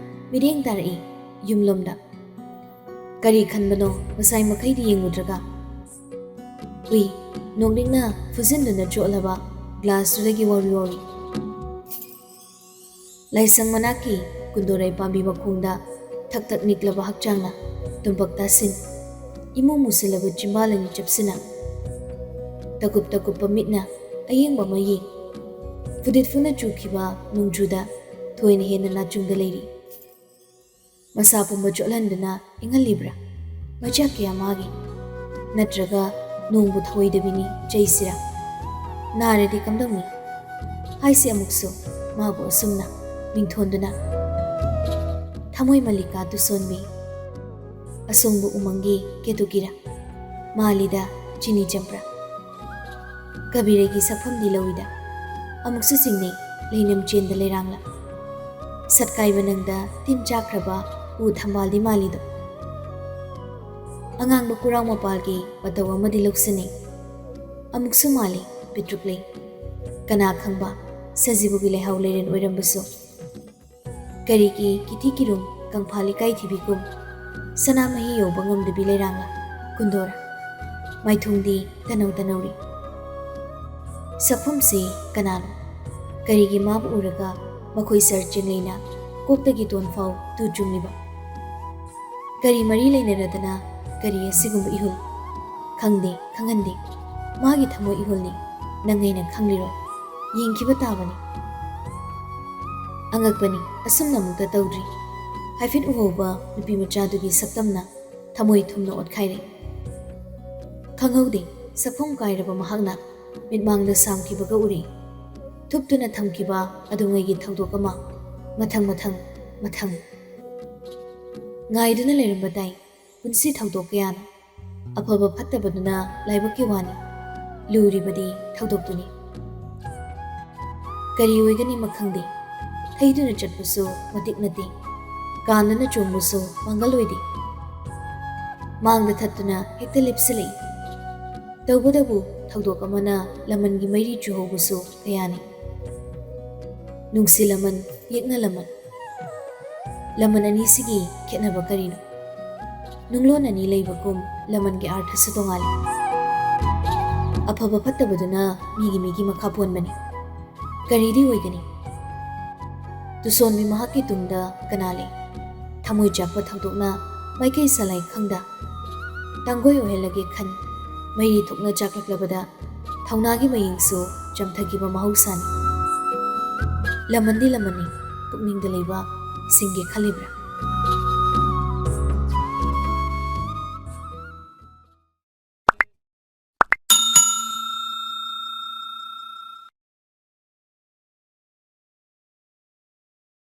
ꯃꯤꯠꯌꯦꯡ ꯇꯥꯔꯛꯏ ꯌꯨꯝꯂꯣꯝꯗ꯫ ꯀꯔꯤ ꯈꯟꯕꯅꯣ ꯉꯁꯥꯏ ꯃꯈꯩꯗꯤ ꯌꯦꯡꯂꯨꯗ꯭ꯔꯒ? ꯎꯏ, ꯅꯣꯛꯅꯤꯡꯅ ꯐꯨꯖꯤꯟꯗꯨꯅ ꯆꯣꯠꯂꯕ ꯒ꯭ꯂꯥꯁꯇꯨꯗꯒꯤ ꯋꯥꯎꯔꯤ ꯋꯥꯎꯔꯤ꯫ ꯂꯥꯏꯁꯪ ꯃꯅꯥꯛꯀꯤ ꯀꯨꯟꯗꯣꯔꯩ ꯄꯥꯝꯕꯤ ꯃꯈꯣꯡꯗ ꯊꯛ ꯊꯛ ꯅꯤꯛꯂꯕ ꯍꯛꯆꯥꯡꯅ ꯇꯨꯝꯕꯛ ꯇꯥꯁꯤꯟ, ꯏꯃꯨ ꯃꯨꯁꯤꯜꯂꯕ ꯆꯤꯝꯕꯥꯜ ꯑꯅꯤ ꯆꯞꯁꯤꯟꯅ, ꯇꯀꯨꯞ ꯇꯀꯨꯞꯄ ꯃꯤꯠꯅ ꯑꯌꯦꯡꯕ ꯑꯃ ꯌꯦꯡ꯫ ꯐꯨꯗꯤꯠ ꯐꯨꯅ ꯆꯨꯈꯤꯕ ꯅꯣꯡꯖꯨꯗ ꯊꯣꯏꯅ ꯍꯦꯟꯅ ꯅꯥꯆꯨꯡꯗ ꯂꯩꯔꯤ꯫ ꯃꯁꯥ ꯄꯨꯝꯕ ꯆꯣꯠꯍꯟꯗꯨꯅ ꯏꯪꯍꯜꯂꯤꯕ꯭ꯔꯥ? ꯃꯩꯆꯥꯛ ꯀꯌꯥ ꯃꯥꯒꯤ? ꯅꯠꯇ꯭ꯔꯒ ꯅꯣꯡꯕꯨ ꯊꯧꯑꯣꯏꯗꯕꯤꯅꯤ ꯆꯩꯁꯤꯔꯥ? ꯅꯥꯔꯗꯤ ꯀꯝꯗꯧꯅꯤ? ꯍꯥꯏꯁꯤ ꯑꯃꯨꯛꯁꯨ ꯃꯥꯕꯨ ꯑꯁꯨꯝꯅ ꯃꯤꯡꯊꯣꯟꯗꯨꯅ꯫ ꯊꯃꯣꯏ ꯃꯜꯂꯤꯀꯥ ꯇꯨꯁꯣꯟꯕꯤ, ꯑꯁꯣꯡꯕ ꯎꯃꯪꯒꯤ ꯀꯦꯇꯨꯀꯤꯔꯥ, ꯃꯥꯜꯂꯤꯗ ꯆꯤꯅꯤ ꯆꯝꯄ꯭ꯔꯥ꯫ ꯀꯕꯤꯔꯒꯤ ꯁꯛꯐꯝꯗꯤ ꯂꯧꯏꯗ, ꯑꯃꯨꯛꯁꯨ ꯆꯤꯡꯅꯩ ꯂꯩꯅꯝ ꯆꯦꯟꯗ ꯂꯩꯔꯥꯡꯂꯥ꯫ ꯁꯠꯀꯥꯏꯕ ꯅꯪꯗ ꯇꯤꯟ ꯆꯥꯈ꯭ꯔꯕ ꯎ ꯊꯝꯕꯥꯜꯗꯤ ꯃꯥꯜꯂꯤꯗꯣ꯫ ꯑꯉꯥꯡꯕ ꯀꯨꯔꯥꯎ ꯃꯄꯥꯜꯒꯤ ꯃꯇꯧ ꯑꯃꯗꯤ ꯂꯧꯁꯤꯟꯅꯩ꯫ ꯑꯃꯨꯛꯁꯨ ꯃꯥꯜꯂꯤ ꯄꯤꯇ꯭ꯔꯨꯛ ꯂꯩ꯫ ꯀꯅꯥ ꯈꯪꯕ, ꯁꯖꯤꯕꯨꯒꯤ ꯂꯩꯍꯥꯎ ꯂꯩꯔꯦꯟ ꯑꯣꯏꯔꯝꯕꯁꯨ꯫ ꯀꯔꯤꯒꯤ ꯀꯤꯊꯤ ꯀꯤꯔꯨꯝ ꯀꯪꯐꯥꯜ ꯏꯀꯥꯏ ꯊꯤꯕꯤꯒꯨꯝ ꯁꯅꯥꯃꯍꯤ ꯌꯧꯕ ꯉꯝꯗꯕꯤ ꯂꯩꯔꯥꯡꯂꯥ ꯀꯨꯟꯗꯣꯔꯥ꯫ ꯃꯥꯏꯊꯣꯡꯗꯤ ꯇꯅꯧ ꯇꯅꯧꯔꯤ꯫ ꯁꯛꯐꯝꯁꯤ ꯀꯅꯥꯅꯣ? ꯀꯔꯤꯒꯤ ꯃꯥꯕꯨ ꯎꯔꯒ ꯃꯈꯣꯏ ꯁꯔ ꯆꯦꯡꯂꯩꯅ ꯀꯣꯛꯇꯒꯤ ꯇꯣꯟ ꯐꯥꯎ ꯇꯨ ꯆꯨꯡꯂꯤꯕ? ꯀꯔꯤ ꯃꯔꯤ ꯂꯩꯅꯔꯗꯅ ꯀꯔꯤ ꯑꯁꯤꯒꯨꯝꯕ ꯏꯍꯨꯜ? ꯈꯪꯗꯦ, ꯈꯪꯍꯟꯗꯦ꯫ ꯃꯥꯒꯤ ꯊꯃꯣꯏ ꯏꯍꯨꯜꯅꯤ, ꯅꯪ ꯑꯩꯅ ꯈꯪꯂꯤꯔꯣꯏ꯫ ꯌꯦꯡꯈꯤꯕ ꯇꯥꯕꯅꯤ꯫ ꯑꯉꯛꯄꯅꯤ, ꯑꯁꯨꯝꯅ ꯑꯃꯨꯛꯇ ꯇꯧꯗ꯭ꯔꯤ꯫ ꯍꯥꯏꯐꯦꯠ ꯎꯍꯧꯕ ꯅꯨꯄꯤ ꯃꯆꯥꯗꯨꯒꯤ ꯁꯛꯇꯝꯅ ꯊꯃꯣꯏ ꯊꯨꯝꯅ ꯑꯣꯠꯈꯥꯏꯔꯦ꯫ ꯈꯪꯍꯧꯗꯦ, ꯁꯛꯐꯝ ꯀꯥꯏꯔꯕ ꯃꯍꯥꯛꯅ ꯃꯤꯠꯃꯥꯡꯗ ꯁꯥꯝꯈꯤꯕꯒ ꯎꯔꯦ꯫ ꯊꯨꯞꯇꯨꯅ ꯊꯝꯈꯤꯕ ꯑꯗꯨꯉꯩꯒꯤ ꯊꯧꯗꯣꯛ ꯑꯃ, ꯃꯊꯪ ꯃꯊꯪ ꯃꯊꯪ꯫ ꯉꯥꯏꯗꯨꯅ ꯂꯩꯔꯝꯕ ꯇꯥꯏ ꯄꯨꯟꯁꯤ ꯊꯧꯗꯣꯛ ꯀꯌꯥꯅ꯫ ꯑꯐꯕ ꯐꯠꯇꯕꯗꯨꯅ ꯂꯥꯏꯕꯛꯀꯤ ꯋꯥꯅꯤ, ꯂꯨꯔꯤꯕꯗꯤ ꯊꯧꯗꯣꯛꯇꯨꯅꯤ꯫ ꯀꯔꯤ ꯑꯣꯏꯒꯅꯤ ꯃꯈꯪꯗꯦ꯫ ꯊꯩꯗꯨꯅ ꯆꯠꯄꯁꯨ ꯃꯇꯤꯛ ꯅꯠꯇꯦ, ꯀꯥꯟꯗꯨꯅ ꯆꯣꯡꯕꯁꯨ ꯄꯥꯡꯒꯜ ꯑꯣꯏꯗꯦ꯫ ꯃꯥꯡꯗ ꯊꯠꯇꯨꯅ ꯍꯦꯛꯇ ꯂꯦꯞꯁꯤꯜꯂꯛꯏ꯫ ꯇꯧꯕꯇꯕꯨ ꯊꯧꯗꯣꯛ ꯑꯃꯅ ꯂꯃꯟꯒꯤ ꯃꯩꯔꯤ ꯆꯨꯍꯧꯕꯁꯨ ꯀꯌꯥꯅꯤ꯫ ꯅꯨꯡꯁꯤ ꯂꯃꯟ, ꯌꯦꯛꯅ ꯂꯃꯟ꯫ ꯂꯃꯟ ꯑꯅꯤꯁꯤꯒꯤ ꯈꯦꯠꯅꯕ ꯀꯔꯤꯅꯣ? ꯅꯨꯡꯂꯣꯟ ꯑꯅꯤ ꯂꯩꯕꯒꯨꯝ ꯂꯃꯟꯒꯤ ꯑꯥꯔꯊꯁꯨ ꯇꯣꯉꯥꯜꯂꯤ꯫ ꯑꯐꯕ ꯐꯠꯇꯕꯗꯨꯅ ꯃꯤꯒꯤ ꯃꯤꯒꯤ ꯃꯈꯥ ꯄꯣꯟꯕꯅꯤ꯫ ꯀꯔꯤꯗꯤ ꯑꯣꯏꯒꯅꯤ? ꯇꯨꯁꯣꯟꯕꯤ ꯃꯍꯥꯛꯀꯤ ꯇꯨꯡꯗ ꯀꯅꯥ ꯂꯩ? ꯊꯃꯣꯏ ꯆꯥꯛꯄ ꯊꯧꯗꯣꯛꯅ ꯃꯥꯏꯀꯩ ꯁꯂꯥꯏ ꯈꯪꯗ ꯇꯥꯡꯒꯣꯏ ꯑꯣꯏꯍꯜꯂꯒꯦ ꯈꯟ, ꯃꯩꯔꯤ ꯊꯣꯛꯅ ꯆꯥꯛꯂꯛꯂꯕꯗ ꯊꯧꯅꯥꯒꯤ ꯃꯌꯦꯡꯁꯨ ꯆꯝꯊꯈꯤꯕ ꯃꯍꯧꯁꯥꯅꯤ꯫ ꯂꯃꯟꯗꯤ ꯂꯃꯟꯅꯤ, ꯄꯨꯛꯅꯤꯡꯗ ꯂꯩꯕ ꯁꯤꯡꯒꯦ ꯈꯜꯂꯤꯕ꯭ꯔꯥ?